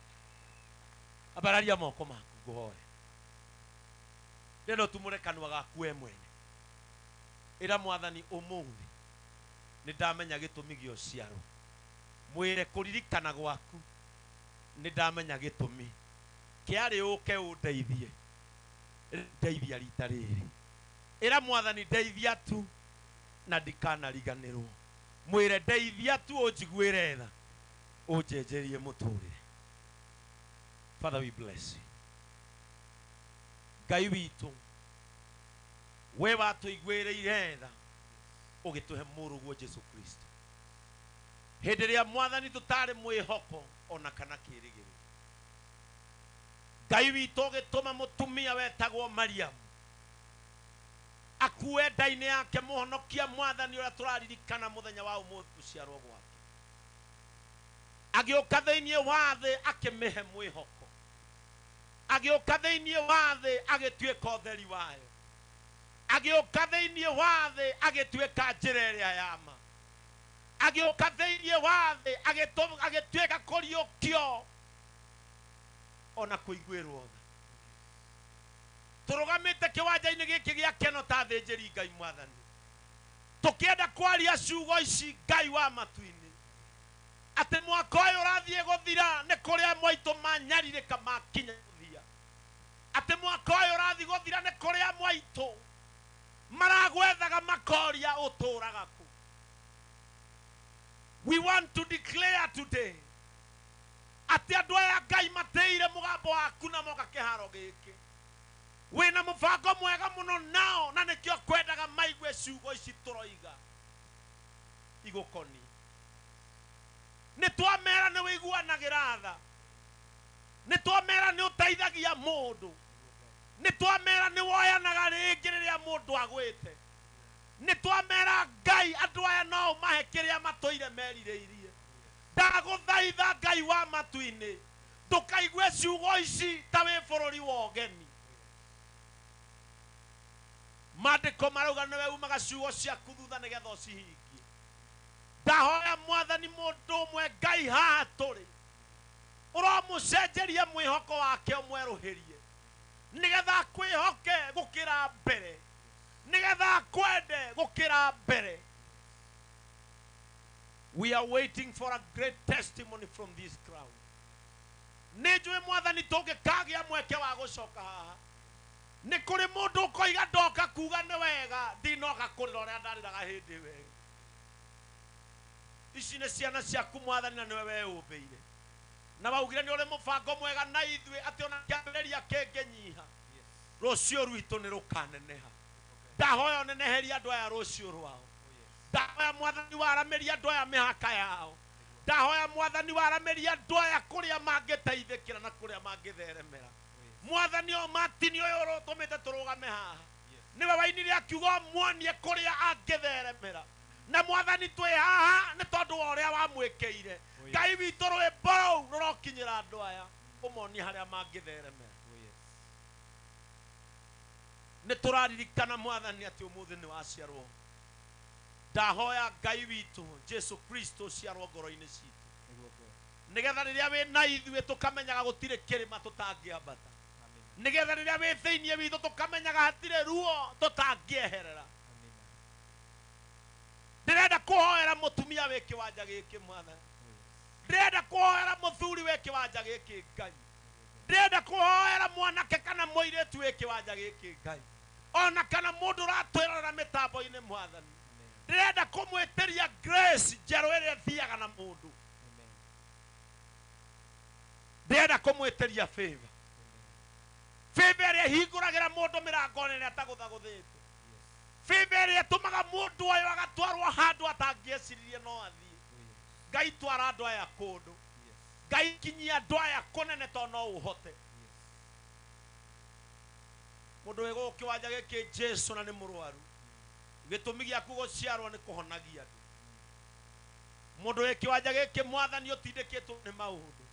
Ambararia moko maku ngũhoe. Ndĩrenda ũtumũre kanua gaku we mwene. Ĩra Mwathani ũmũthĩ nĩ ndamenya gĩtũmi gĩa ũciaro. Mwĩre kũririkana gwaku nĩ ndamenya gĩtũmi kĩarĩ ũke ũndeithie. Ndeithia rita rĩrĩ. Ĩra Mwathani ndeithia tu na ndikanariganĩrwo. Mwĩre ndeithia tu ũnjiguĩre tha, ũnjenjerie mũtũrĩre. Father, we bless you. Ngai witũ, we watũiguĩrĩire tha ũgĩtũhe mũrũguo Jesu Kristo. Hĩndĩ ĩrĩa Mwathani tũtarĩ mwĩhoko ona kana kĩĩrĩgĩrĩro, Ngai witũ ũgĩtũma mũtumia wetagwo Mariamu akue nda-inĩ yake mũhonokia Mwathani ũrĩa tũraririkana mũthenya wa ũmũthĩ gũciarwo gwake. Agĩũka thĩinĩ wa thĩ akĩmĩhe mwĩhoko. Agĩũka thĩinĩ wa thĩ agĩtuĩka ũtheri wayo. Agĩũka thĩinĩ wa thĩ agĩtuĩka njĩra ĩrĩa ya ma. Agĩũka thĩinĩ wa thĩ agĩtuĩka kũriũkio ona kũiguĩrwo tha. Tũrũgamĩte kĩwanja-inĩ gĩkĩ gĩa keno ta athĩnjĩri Ngai Mwathani, tũkĩenda kwaria ciugo ici Ngai wa matu-inĩ, atĩ mwaka ũyũ ũrathiĩ gũthira nĩ kũrĩa mwaitũ manyarirĩka makinya mũthia. Atĩ mwaka ũyũ ũrathiĩ gũthira nĩ kũrĩa mwaitũ maragwethaga makoria ũtũraga kũ. We want to declare today atĩ andũ aya Ngai matĩire mũgambo waku na moka kĩharo gĩkĩ. Wĩna mũbango mwega mũno nao na nĩkĩo kwendaga maigue ciugo ici tũroiga igũkoniĩ. Nĩ twamera nĩ wĩiguanagĩra tha, nĩ twamera nĩ ũteithagia mũndũ, nĩ twamera nĩ woyanaga rĩngĩ rĩrĩa mũndũ agwĩte, nĩ twamera Ngai andũ aya no ũmahe kĩrĩa matũire merirĩirie. Ndagũthaitha Ngai wa matu-inĩ, ndũkaigue ciugo ici ta wĩ bũrũri wa ũgeni. Maandĩko marauga nĩwe umaga ciugo ciaku thutha nĩgetha ũcihingie. Ndahoya Mwathani mũndũ ũmwe Ngai haha tũrĩ ũromũcenjeria mwĩhoko wake ũmwerũhĩrie nĩgetha akwĩhoke gũkĩra mbere, nĩgetha akwende gũkĩra mbere. We are waiting for a great testimony from this crowd. Nĩ njũĩ Mwathani tũngĩkagĩa mweke wa gũcoka haha nĩ kũrĩ mũndũ ũkoiga ndoka kuga nĩ wega, ndinoka kũrĩra ũrĩa ndarĩraga hĩndĩ ĩyo ĩngĩ. Ici nĩ ciana ciaku Mwathani na nĩwe weyũmbĩire, na waugire nĩ ũrĩ mũbango mwega na ithuĩ atĩ ona kĩambĩrĩria kĩngĩnyiha rũciũ rwitũ nĩ rũkaneneha. Ndahoya ũneneherie andũ aya rũciũ rwao. Ndahoya Mwathani waramĩrie andũ aya mĩhaka yao. Ndahoya Mwathani waramĩrie andũ aya kũrĩa mangĩteithĩkĩra na kũrĩa mangĩtheremera. Mwathani o Martin ũyũ ũrũtũmĩte tũrũgame haha nĩwe wainire akiuga ũmuonie kũrĩa angĩtheremera. Na Mwathani twĩ haha nĩ tondũ wa ũrĩa wamwĩkĩire. Ngai witũ rwĩmbo rũu rũrokinyĩra andũ aya ũmonie harĩa mangĩtheremera. Nĩ tũraririkana Mwathani atĩ ũmũthĩ nĩ waciarwo. Ndahoya Ngai witũ Jesu Kristo ũciarwo ngoro-inĩ citũ, nĩgetha rĩrĩa wĩ na ithuĩ tũkamenyaga gũtirĩ kĩrĩma tũtangĩambata, nĩgetha rĩrĩa wĩ thĩinĩ witũ tũkamenyaga hatirĩ ruo tũtangĩeherera. Ndĩrenda kũhoera mũtumia wĩ kĩwanja gĩkĩ Mwathani, ndĩrenda kũhoera mũthuri wĩ kĩwanja gĩkĩ Ngai, ndĩrenda kũhoera mwanake kana mũirĩtu wĩ kĩwanja gĩkĩ Ngai, ona kana mũndũ ũratwĩrorera mĩtambo-inĩ Mwathani, ndĩrenda kũmwĩtĩria grace njerũ ĩrĩa ĩthiaga na mũndũ. Ndĩrenda kũmwĩtĩria favor, favor ĩrĩa ĩhingũragĩra mũndũ mĩrango ĩrĩa atagũthagũthĩte, favor ĩrĩa ĩtũmaga mũndũ ũyũ agatwarwo handũ atangĩeciririe no athiĩ. Ngai twara andũ aya kũndũ. Ngai kinyia andũ aya kũnene tondũ no ũhote. Mũndũ wĩ gũkũ kĩwanja gĩkĩ Jesu na nĩ mũrwaru. Gĩtũmi gĩaku gũciarwo nĩ kũhonagia andũ. Mũndũ wĩ kĩwanja gĩkĩ mwathani ũtindĩkĩtwo nĩ maũndũ.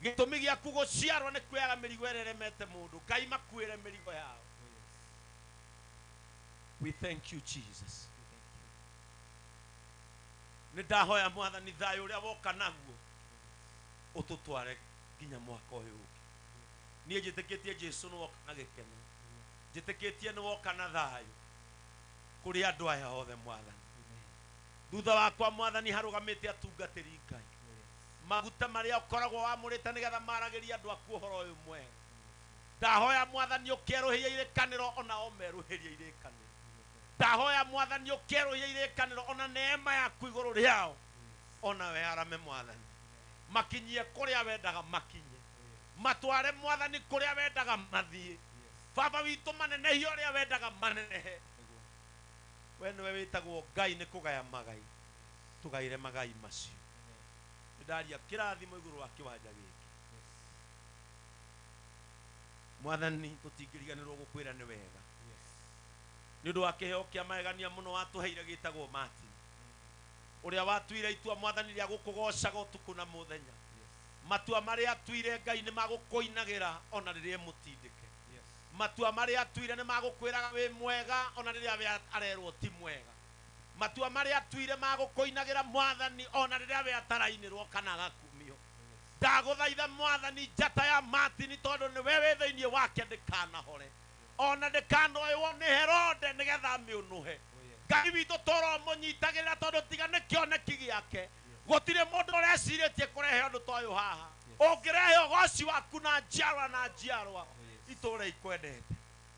Gĩtũmi gĩaku gũciarwo nĩ kuoyaga mĩrigo ĩrĩa ĩremete mũndũ. Ngai makuĩre mĩrigo yao. We thank you, Jesus. Nĩ ndahoya mwathani thayũ ũrĩa woka naguo ũtũtware nginya mwaka ũyũ ũngĩ. Niĩ njĩtĩkĩtie Jesu nĩ woka na gĩkeno. Njĩtĩkĩtie nĩ woka na thayũ kũrĩ andũ aya othe mwathani. Thutha wakwa mwathani harũgamĩte atungatĩri Ngai. Maguta marĩa ũkoragwo wamũrĩte nĩgetha maragĩrie andũ aku ũhoro ũyũ mwega. Ndahoya mwathani ũkerũhĩria irĩkanĩro ona o merũhĩrie irĩkanĩro. Ndahoya mwathani ũkerũhĩria irĩkanĩro ona neema yaku igũrũ rĩao ona we arame mwathani. Makinyie kũrĩa wendaga makinye. Matware mwathani kũrĩa wendaga mathiĩ. Baba witũ manenehie ũrĩa wendaga manenehe. We nĩwe wĩtagwo Ngai nĩ kũgaya magai. Tũgaĩre magai macio. Nĩ ndaria kĩrathimo igũrũ wa kĩwanja gĩkĩ. Mwathani tũtingĩriganĩrwo gũkwĩra nĩ wega. Nĩ ũndũ wa kĩheo kĩa magegania mũno watũheire gĩtagwo Martin. Ũrĩa watuire itua mwathani rĩa gũkũgocaga ũtukũ na mũthenya. Matua marĩa atuire Ngai nĩ magũkũinagĩra ona rĩrĩa mũtindĩke. Matua marĩa atuire nĩ magũkwĩraga wĩ mwega ona rĩrĩa we arerwo ti mwega. Matua marĩa atuire magũkũinagĩra mwathani ona rĩrĩa we atarainĩrwo kana agakumio. Ndagũthaitha mwathani njata ya Martin tondũ nĩwe wĩ thĩinĩ wake ndĩkanahore. Ona ndĩkanoywo nĩ Herode nĩgetha amĩũnũhe. Ngai witũ tũromũnyitagĩrĩra tondũ tiga nĩ kĩoneki gĩake. Gũtirĩ mũndũ ũrecirĩtie kũrehe ũndũ ta ũyũ haha. Ũngĩrehe ũgoci waku na njiarwa na njiarwa itũũra ikwendete.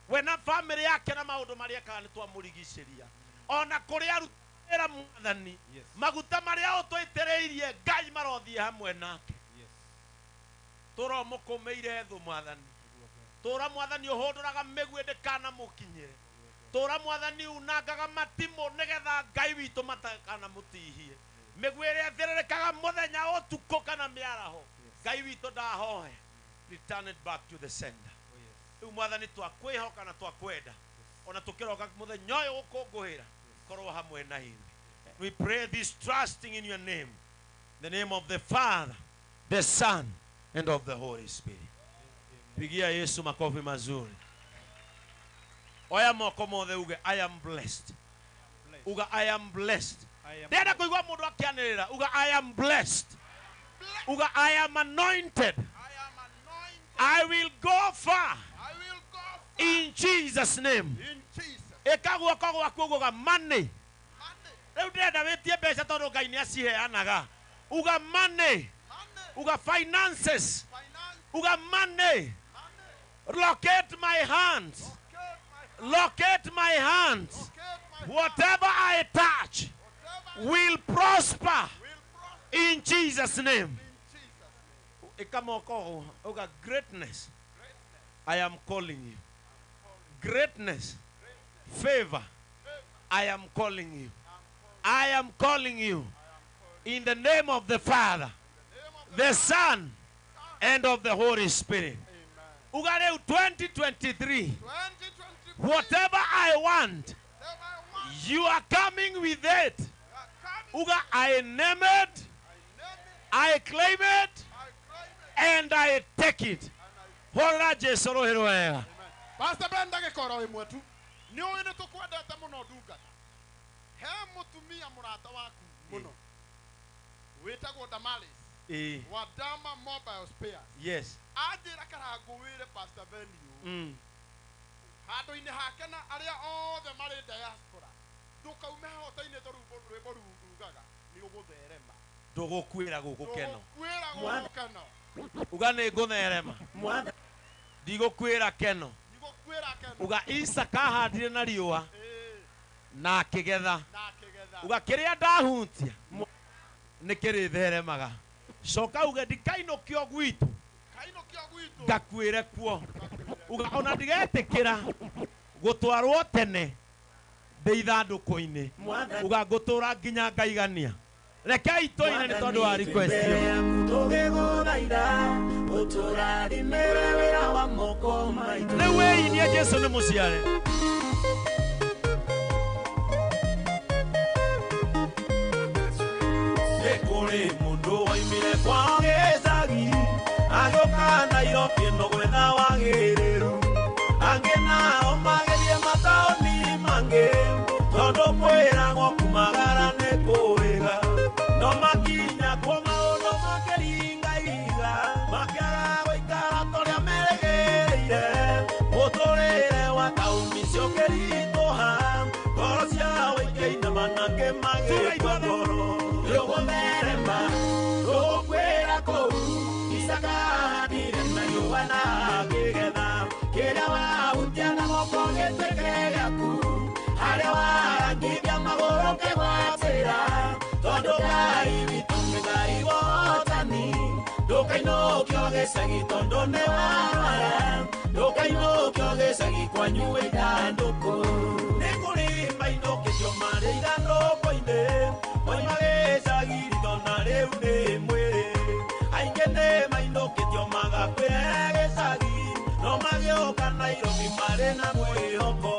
We na bamĩrĩ yake na maũndũ marĩa ekaga nĩ twamũrigicĩria. Ona kũrĩa arutĩra mwathani maguta marĩa ũtũitĩrĩirie Ngai marothiĩ hamwe nake. Tũromũkũmĩire thũ mwathani. Tũra mwathani ũhũndũraga mĩguĩ ndĩkanamũkinyĩre. Tũra mwathani unangaga matimũ nĩgetha Ngai witũ matakanamũtihie. Mĩguĩ ĩrĩa ĩthĩrĩrĩkaga mũthenya ũtukũ kana mĩaraho. Ngai witũ ndahoya. Return it back to the sender. Rĩu mwathani twakwĩhoka na twakwenda. Ona tũkĩroka mũthenya ũyũ gũkũngũĩra korwo hamwe na ithuĩ. We pray this trusting in your name. The name of the Father, the Son, and of the Holy Spirit. Pigia Yesu makofi mazuri. Oya moko mothe uge I am blessed. Uga I am blessed. Ndĩrenda kũigua mũndũ akĩanĩrĩra uga I am blessed. Uga I am anointed. I am anointed. I will go far. I will go far. In Jesus name. In Jesus. Ĩka guoko gwaku uga money. Money. Rĩu ndĩrenda wĩtie mbeca tondũ Ngai nĩ aciheanaga. Uga money. Money. Uga finances. Finance. Uga money. Money. Locate my hands. Locate my Locate my hands. Locate my Whatever I touch Whatever will prosper will prosper in Jesus name. in Jesus' name. Ĩka moko uga greatness. Greatness. I am calling you. Greatness. Favor. I am calling you. I am calling you. In the name of the Father, the Son, and of the Holy Spirit. Amen. Uga rĩu 2023. 2023. Whatever I want, Whatever I want, you are coming with it. you are coming. Uga, I name it, I name it. I claim it, I claim it. and I take it. And I Hũrĩra Jesu rũhĩ rwega. Amen. Pastor Ben ndagĩka oro ĩmwe tu nĩ ũĩ nĩ tũkwendete mũno ndungata he mũtumia mũrata waku mũno wĩtagwo Damaris Ĩĩ. wa Dama Mobile Spares Yes. anjĩra karangũ wĩre Pastor Ben ũũ handũ-inĩ hake na arĩa othe marĩ diaspora ndũkaume haha ũtainĩte rwĩmbo rugaga nĩ ũgũtherema Ndũgũkuĩra gũkũ keno. Ndũgũkuĩra gũkũ keno Uga nĩ ngũtherema. Ndigũkuĩra keno. ndigũkuĩra keno Uga Isaka ahandire na riũa Ĩĩ, na akĩgetha. na akĩgetha Uga kĩrĩa ndahutia nĩ kĩrĩtheremaga. Coka uge ndikainũkio gwitũ kainũkio gwitũ ngakuĩre kuo. Uga ona ndigetĩkĩra gũtwarwo tene ndĩ ithandũkũ-inĩ. Uga ngũtũra nginya ngaigania. Rekei tũine nĩ tondũ wa request ĩyo. Rĩu wĩinie Jesu nĩ mũciare. Nĩ kũrĩ mũndũ waimire kwao gĩcagi agĩũka Nairobi ĩno gwetha wagĩrĩru. Angĩ nao magĩthiĩ mataũni mangĩ tondũ kwĩragwo kumagara nĩ kwĩga. No makinya kuo maũndũ makĩringa ihiga makĩaga gũikara torĩa merĩgĩrĩire. Mũtũrĩre wa taũni ciũkĩritũha ngoro ciao ikĩinama na angĩ magĩkua ngoro. Rũgũtherema rũgũkwĩra kũu Isaka ahandire na riũa na akĩgetha. Kĩrĩa wahutia na moko gĩtuĩke gĩaku harĩa warangithia magũrũ kĩgwatĩra. Tondũ Ngai witũ nĩ Ngai wotani ndũkainũkio gĩcagi tondũ nĩ warwara. Ndũkainũkio gĩcagi kwanyu wĩ ithandũkũ. Nĩ kũrĩ mainũkĩtio marĩ ithandũkũ-inĩ moima gĩcagi ritho na rĩu nĩ mwĩrĩ. Aingĩ nĩ mainũkĩtio magakuĩre gĩcagi no magĩũka Nairobi marĩ na mwĩhoko.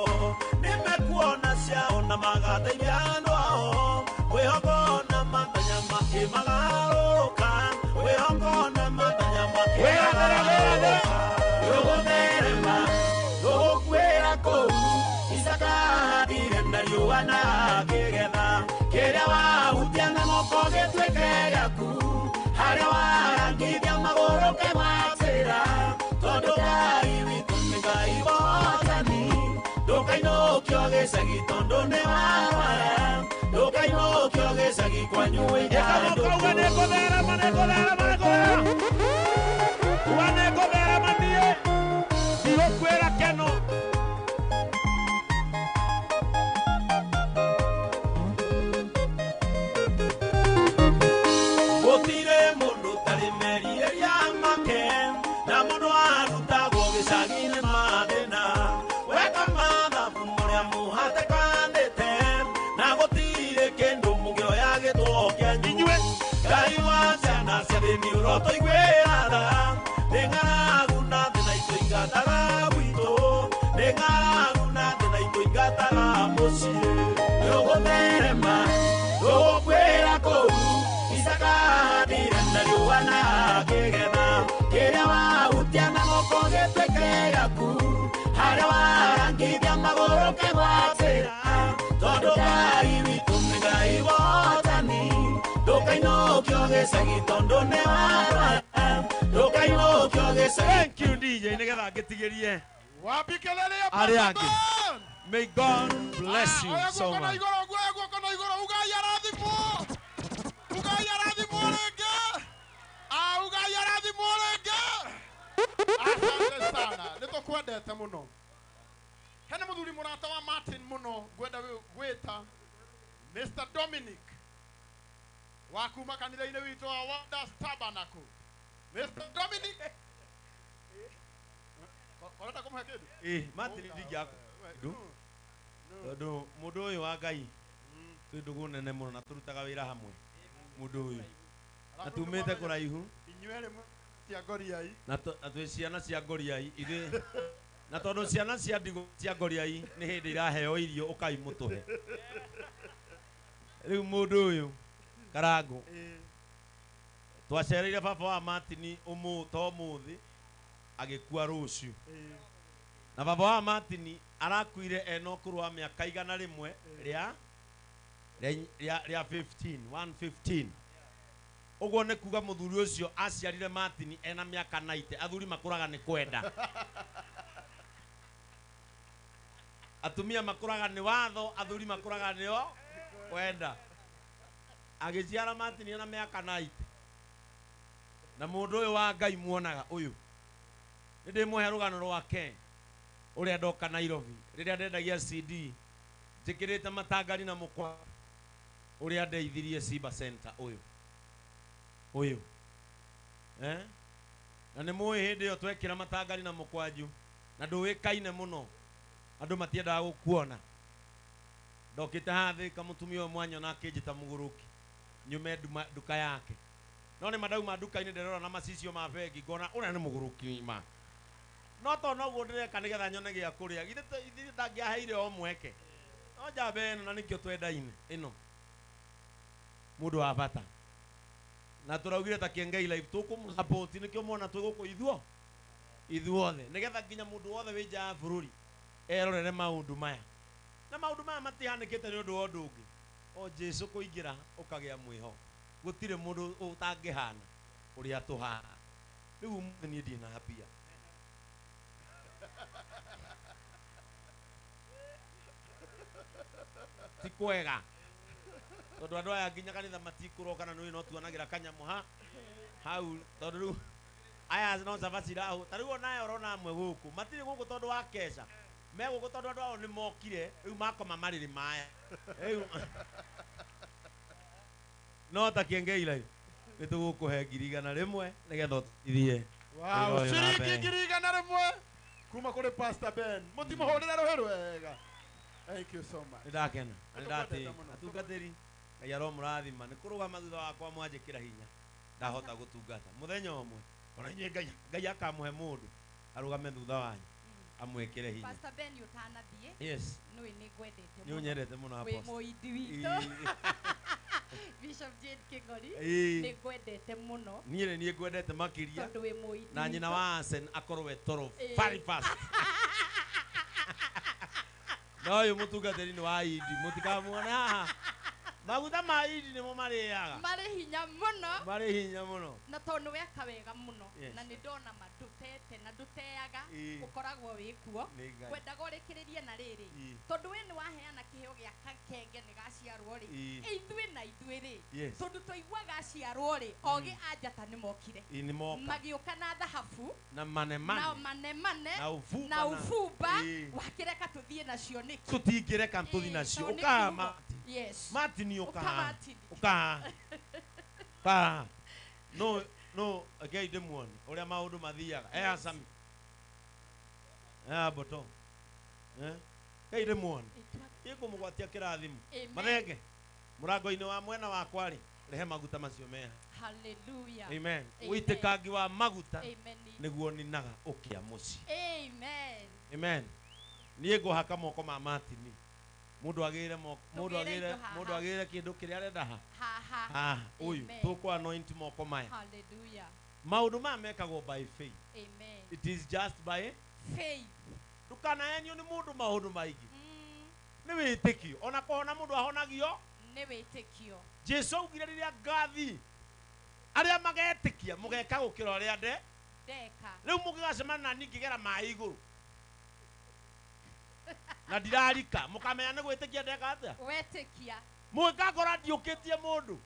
Nĩ mekuona ciao na magateithia andũ ao mwĩhoko na matanya makĩmagarũrũka. Mwĩhoko na matanya makĩmagarũrũka. Rũgũtherema rũgũkuĩra kũu Isaka ahandire na riũa na akĩgetha. Kĩrĩa wahutia na moko gĩtuĩke gĩaku harĩa warangithia magũrũ kĩgwatĩra. Tondũ Ngai witũ nĩ Ngai wotani ndũkainũkio gĩcagi tondũ nĩ warwara. Ndũkainũkio gĩcagi kwanyu wĩ ithandũkũ. Uga nĩngũtherema nĩngũtherema nĩngũtherema. Uga nĩngũtherema niĩ ndigũkuĩra keno. Gũtirĩ mũndũ ũtarĩ merirĩria make na mũndũ arutagwo gĩcagi-inĩ mathĩna. Weka mathabu mũrĩa mũhatĩkanĩte na gũtirĩ kĩndũ mũngĩoya gĩtwo kĩanyu. Inyuĩ Ngai wa ciana cia thĩ nĩ ũrotũiguĩra tha. Nĩ ng'aragu na thĩna itũingataga gwitũ. Nĩ ng'aragu na thĩna itũingataga mũciĩ. Rũgũtherema rũgũkwĩra kũu Isaka ahandire na riũa na akĩgetha. Kĩrĩa wahutia na moko gĩtuĩke gĩaku harĩa warangithia magũrũ kĩgwatĩra. Tondũ Ngai witũ nĩ Ngai wotani ndũkainũkio gĩcagi tondũ nĩ warwara. Ndũkainũkio gĩcagi. Thank you DJ nĩgetha ngĩtigĩrie Wapi kelele ya arĩa Pastor angĩ. Ben? May God bless you Oya so guoko na much. igũrũ, oya guoko na igũrũ, ugai arathimwo. Ugai arathimwo rĩngĩ. Ugai arathimwo rĩngĩ. Asante sana. Nĩtũkwendete mũno. Hena mũthuri mũrata wa Martin mũno ngwenda gwĩta Mr. Dominic wa kuma kanitha-inĩ witũ wa Wonders Tabernacle. Mr. Dominic. Ũrenda kũmũhe kĩndũ? Martin ndingĩaku tondũ mũndũ ũyũ wa Ngai twĩ ndũgũ nene mũno na tũrutaga wĩra hamwe mũndũ ũyũ na tumĩte kũraihu Inyuĩ erĩ cia Ngoriai. na twĩ ciana cia Ngoriai ithuĩ na tondũ ciana cia ndigũ cia Ngoriai nĩ hĩndĩ iraheo irio ũkai mũtũhe. Rĩu mũndũ ũyũ Karangũ twacereire baba wa Martin to ũmũthĩ agĩkua rũciũ. Na baba wa Martin arakuire ena ũkũrũ wa mĩaka 100 rĩa 15 115. Ũguo nĩ kuga mũthuri ũcio aciarire Martin ena mĩaka 90. Athuri makũraga nĩ kwenda. Atumia makũraga nĩ watho, athuri makũraga nĩo kwenda. Agĩciara Martin ena mĩaka 90. Na mũndũ ũyũ wa Ngai muonaga ũyũ nĩ ndĩmũhe rũgano rwake ũrĩa ndoka Nairobi rĩrĩa ndendagia CD njĩkĩrĩte matangari na mũkwa ũrĩa ndeithirie Simba Center ũyũ ũyũ na nĩ mũĩ hĩndĩ ĩyo twekĩra matangari na mũkwanju na ndũĩkaine mũno andũ matiendaga gũkuona. Ndokĩte haha Thĩka mũtumia ũyũ mwanya na akĩnjĩta mũgũrũki Nyume nduka yake. No nĩ mandauma nduka-inĩ ndĩrora na macicio ma bengi ngona ũrĩa nĩ mũgũrũki ma. No to noguo ndĩreka nĩgetha nyone gĩa kũrĩa. Githĩ ithuĩ ndangĩaheire o mweke. No njamba ĩno na nĩkĩo twendaine ĩno. Mũndũ wa bata. Na tũraugire ta Kiengei Live tũkũmũsupport nĩkĩo mwana twĩ gũkũ ithuo. Ithuothe nĩgetha nginya mũndũ wothe wĩ nja ya bũrũri erorere maũndũ maya. Na maũndũ maya matihanĩkĩte nĩ ũndũ wa ũndũ ũngĩ. O Jesu kũingĩra ũkagĩa mwĩhoko. Gũtirĩ mũndũ ũtangĩhana ũrĩa tũhana. Rĩu ũmũthĩ niĩ ndirĩ na mbia. Ti kwega. Tondũ andũ aya nginya kanitha matikũroka na nĩũĩ no tuonagĩra kanyamũ ha hau tondũ rĩu aya no cabaci irahũ. Ta rĩu onawe ũrona amwe gũkũ matirĩ gũkũ tondũ wa keca. Me gũkũ tondũ andũ ao nĩ mokire rĩu makoma marĩrĩ maya. Rĩu no ta Kiengei Live nĩ tũgũkũhe 100,000 nĩgetha ũtithie. Wow, ciringi 100,000 kuma kũrĩ Pastor Ben. Mũtimũhũrĩre rũhĩ rwega. Thank you so much. Nĩ ndakena, nĩ ndatĩĩka. Atungatĩri Ngai aromũrathima nĩ kũrũgama thutha wakwa mwanjĩkĩra hinya ndahota gũtungata mũthenya ũmwe ona inyuĩ Ngai akamũhe mũndũ arũgame thutha wanyu amwĩkĩre hinya. Pastor Ben ũtanathiĩ. Yes. Nĩũĩ nĩ ngwendete mũno. Nĩ ũnyendete mũno Apostle. Wĩ mũindi witũ. Bishop Jane King'ori nĩ ngwendete mũno. Niĩ nĩ niĩ ngwendete makĩria. Tondũ wĩ mũindi. Na nyina wa Asen akorwo e toro very fast. No ũyũ mũtungatĩri nĩ wa Idi mũtikamuone haha. Maguta ma Idi nĩmo marĩaga. Marĩ hinya mũno. Marĩ hinya mũno. Na tondũ nĩ weka wega mũno. Na nĩ ndona ma ndũtete na ndũteaga ũkoragwo wĩ kuo. Ngwendaga ũrĩkĩrĩrie na rĩrĩ. Tondũ we nĩ waheana kĩheo gĩa kakenge nĩ gaciarwo rĩ. Ithuĩ na ithuĩ rĩ. Tondũ twaiguaga aciarwo rĩ, ogĩ a njata nĩ mokire. Magĩũka na thahabu. Na manemane. Na manemane. Na ũbumba. Wakĩreka tũthiĩ nacio nĩkĩ? Tũtingĩreka tũthiĩ nacio. Ũkama. Yes. Martin uka. Uka. Ka. No no again ndĩmuone ũrĩa maũndũ mathiaga. Eh Asami. Eh boto. Eh Ngai ndĩmuone. Ikũmũgwatia kĩrathimo. Mathenge. Mũrango-inĩ wa mwena wakwa rĩ, rehe maguta macio meha. Hallelujah. Amen. Ũitĩkangi wa maguta nĩguo ninaga ũkĩa mũciĩ. Amen. Amen. Niĩ ngũhaka moko ma Martin. Mundu agire mundu agire kindu kiria arenda ha ha uyu tukwa anoint moko maya. Hallelujah. Maundu maya mekagwo by faith. Amen. It is just by faith. Ndukanahenio ni mundu maundu maingi. Ni witikio ona kuhona mundu ahonagio ni witikio. Jesu augire riria ngathi aria magetikia mugeka gukira uria nde ndeka. Riu mugigacemana na niĩ ngĩgera maĩ igũrũ na ndirarika mukamenya nĩ gwĩtĩkia ndeka atĩa wetĩkia mũgĩkakora ndiũkĩtie mũndũ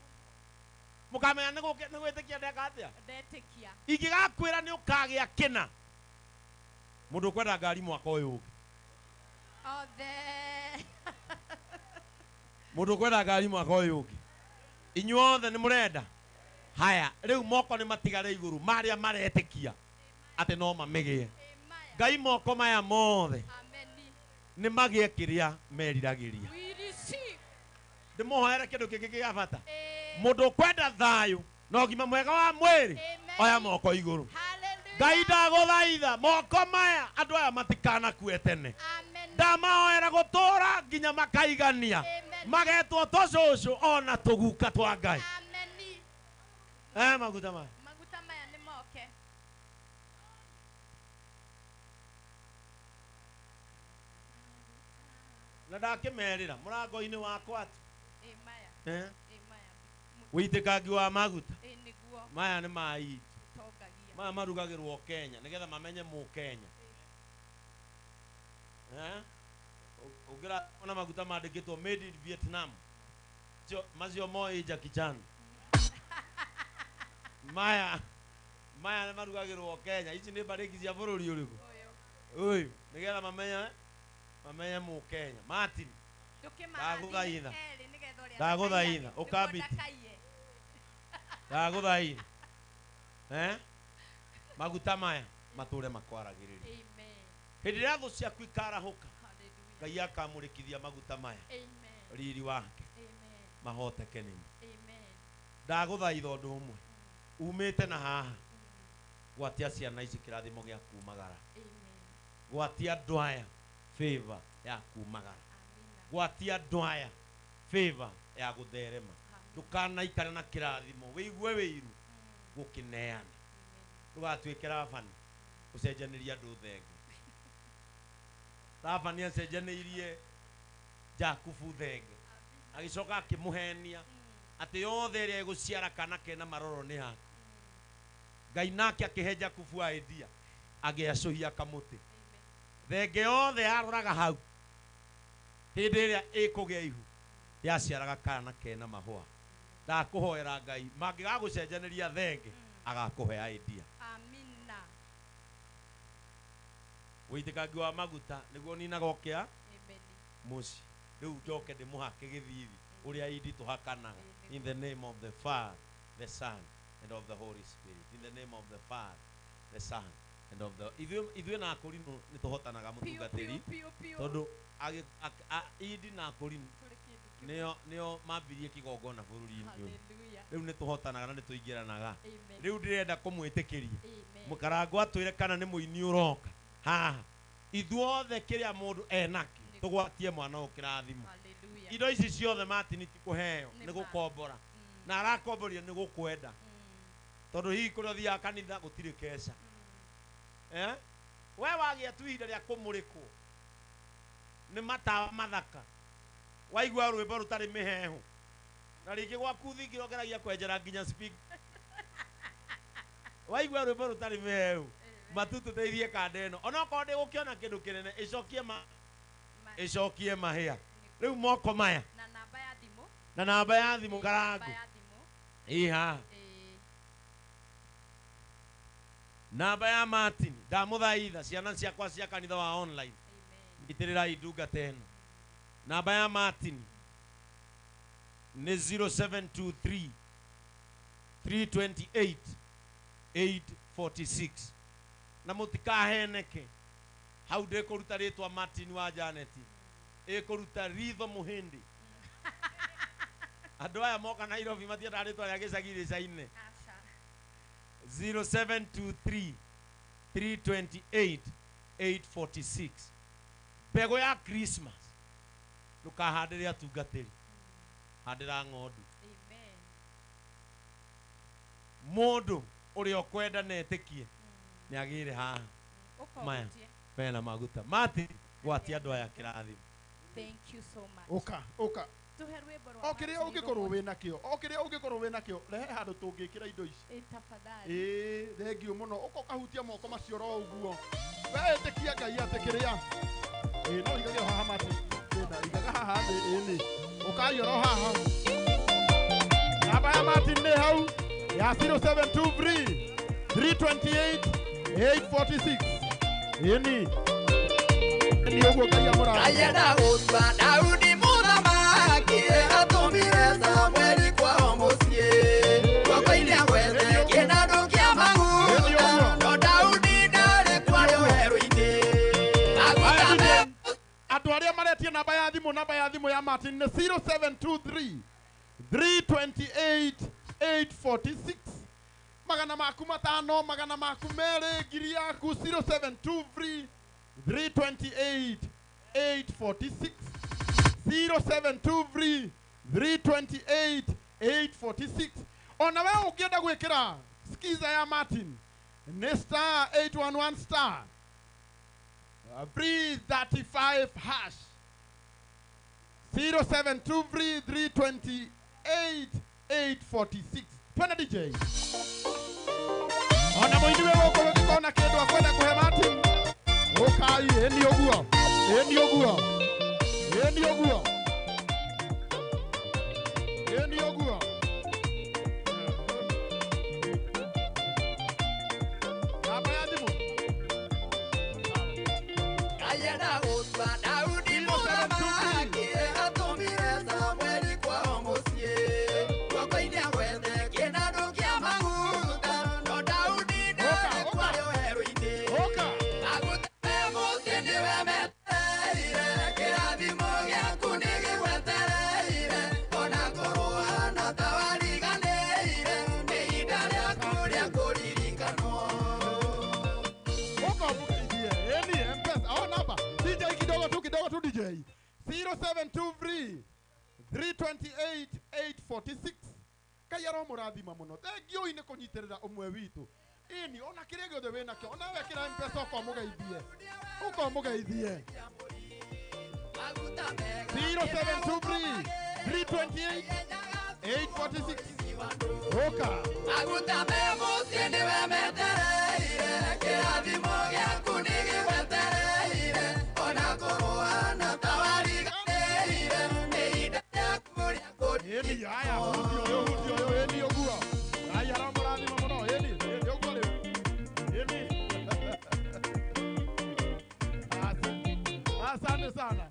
mukamenya nĩ gwĩtĩkia ndeka atĩa ndetĩkia ingĩgakwĩra nĩ ũkagĩa kĩna mũndũ ũkwenda ngari mwaka ũyũ ũngĩ othe mũndũ ũkwenda ngari mwaka ũyũ ũngĩ inyuothe nĩ mũrenda haya rĩu moko nĩ matigare igũrũ marĩa maretĩkia atĩ no mamĩgĩe Ngai moko maya mothe nĩ magĩe kĩrĩa meriragĩria. Ndĩmũhoere kĩndũ kĩngĩ gĩa bata. Mũndũ ũkwenda thayũ na ũgima mwega wa mwĩrĩ oya moko igũrũ. Ngai ndagũthaitha moko maya andũ aya matikanakue tene. Ndamahoera gũtũũra nginya makaigania magetwo tũcũcũ ona tũguka twa Ngai. Maguta maya. Maguta maya nĩ moke. Na ndakĩmerĩra mũrango-inĩ wakwa atĩ wĩitĩkangi wa maguta maya nĩ ma Idi maya marugagĩrwo Kenya nĩgetha mamenye mũ Kenya. Ũngĩraona maguta mandĩkĩtwo made in Vietnam macio moĩ Jackie Chan. Maya maya nĩ marugagĩrwo Kenya. Ici nĩ mbarĩki cia bũrũri ũrĩkũ ũyũ nĩgetha mamenye mũ Kenya. Martin ndagũthaitha ndagũthaitha ũkambiti ndagũthaitha maguta maya matũre makwaragĩrĩria. Hĩndĩ ĩrĩa thũ ciaku ikarahũka Ngai akamũrĩkithia maguta maya riri wake mahoteke nĩmo. Ndagũthaitha ũndũ ũmwe. Umĩte na haha. Gwatia ciana ici kĩrathimo gĩa kumagara. Gwatia andũ aya favor ya kumagara. Gwatia andũ aya favor ya gũtherema. Ndũkanaikare na kĩrathimo wĩigue wĩiru gũkĩneana. Ndũgatuĩke Labani ũcenjanĩrie andũ thenge. Labani acenjanĩirie Jakubu thenge. Agĩcoka akĩmũhenia atĩ yothe ĩrĩa ĩgũciara kana kena maroro nĩ yaku. Ngai nake akĩhe Jakubu idea agĩacũhia kamũtĩ. Thenge yothe yaroraga hau hĩndĩ ĩrĩa ĩkũgĩa ihu yaciaraga kana kena mahũa. Ndakũhoera Ngai mangĩgagũcenjanĩria thenge agakũhe idea. Amina. Wĩitĩkangi wa maguta nĩguo ninaga ũkĩa mũciĩ. Rĩu njoke ndĩmũhake gĩthithi ũrĩa indi tũhakanaga. In the name of the Father, the Son, and of the Holy Spirit. In the name of the Father, the Son, and of the ithuĩ na akũrinũ nĩ tũhotanaga mũtungatĩri tondũ indi na akũrinũ nĩo mambirie kĩgongona bũrũri-inĩ ũyũ. Rĩu nĩ tũhotanaga na nĩ tũingĩranaga. Rĩu ndĩrenda kũmwĩtĩkĩria mũkarango atwĩre kana nĩ mũini ũroka haha. Ithuothe kĩrĩa mũndũ enakĩo tũgwatie mwana ũyũ kĩrathimo. Indo ici ciothe Martin ti kũheo nĩ gũkombora na arakomboria nĩ gũkwenda tondũ hihi kũrĩa ũthiaga kanitha gũtirĩ keca. We wagĩa tu ihinda rĩa kũmũrĩkwo nĩ matawa mathaka waigua rwĩmbo rũtarĩ mĩhehu na rĩngĩ gwaku thingira ũgeragia kwenjera nginya speaker waigua rwĩmbo rũtarĩ mĩhehu matu tũteithie kanda ĩno onokorwo ndĩgũkĩona kĩndũ kĩnene ĩcokie mahĩa. Rĩu moko maya na namba ya thimũ na namba ya thimũ karangu iha namba ya Martin ndamũthaitha ciana ciakwa cia kanitha wa online itĩrĩrai ndungata ĩno. Namba ya Martin nĩ 0723 328 846 na mũtikaheneke hau ndĩkũruta rĩtwa Martin wa Janet ĩkũruta ritho mũhĩndĩ. Andũ aya moka Nairobi matiendaga rĩtwa rĩa gĩcagi gĩcaine. 0723 328 846. Mbegũ ya Christmas ndũkahandĩre atungatĩri, handĩra ng'ondu. Mũndũ ũrĩa ũkwenda na etĩkie nĩ agĩre haha maya mena maguta. Martin gwatia andũ aya kĩrathimo. Thank you so much. Ũka ũka tuhe rwĩmbo rwa o kĩrĩa ũngĩkorwo wĩ nakĩo o kĩrĩa ũngĩkorwo wĩ nakĩo rehe handũ tũngĩkĩra indo ici. Tafadhali. Thengiũ mũno ũka ũkahutia moko macio ro ũguo. We ĩtĩkia Ngai atĩ kĩrĩa no igage haha Martin ĩna igaga haha thĩ ĩnĩ ũkaiyo haha. Namba ya Martin nĩ hau ya 0723 328 846 ĩni nĩ ũguo Ngai amũrathime. Ayenda gũtua Daudi mũthamaki atũmire Samueli kwao mũciĩ guoko-inĩ agwete kĩnandũ kĩa maguta no Daudi ndarĩ kwarĩ werũ-inĩ. Andũ arĩa maretie namba ya thimũ namba ya thimũ ya Martin nĩ 0723 328 846. Magana maku matano magana maku merĩ ngiri yaku 0723 328 846 0723 328 846. Ona we ũngĩenda gwĩkĩra skiza ya Martin nĩ star 811 star 335 hash 0723 328 846. Twende DJ. Ona mũini wĩ gũkũ gũgĩkorwo na kĩndũ akwenda kũhe Martin ũkai ĩni ũguo ĩni ũguo ĩni ũguo ĩni ũguo. Namba ya thimũ Ayenda gũtua Daudi mũthamaki atũmire Samueli kwao mũciĩ guoko-inĩ agwete kĩnandũ kĩa maguta no Daudi ndarĩ kwarĩ werũ-inĩ. Maguta me mũciĩ nĩwe metereire kĩrathimo gĩaku nĩ aramũrathima mũno. Thengiũi nĩ kũnyitĩrĩra ũmwe witũ. Ĩni ona kĩrĩa gĩothe wĩnakĩo, ona wekĩra M-Pesa ũka ũmũgeithie. Ũka ũmũgeithie. 0723 328 846. Ũka. Maguta me mũciĩ nĩwe metereire, kĩrathimo gĩaku nĩ gĩgwetereire, ona kũrũana ta wariganĩire, nĩ ihinda rĩaku rĩa kũrĩa. Ĩni haya, hundi ũyũ, hundi ũyũ, ĩni ũguo. Ngai aramũrathima mũno, ĩni, ĩni ũguo rĩu. Ĩni. Asante sana.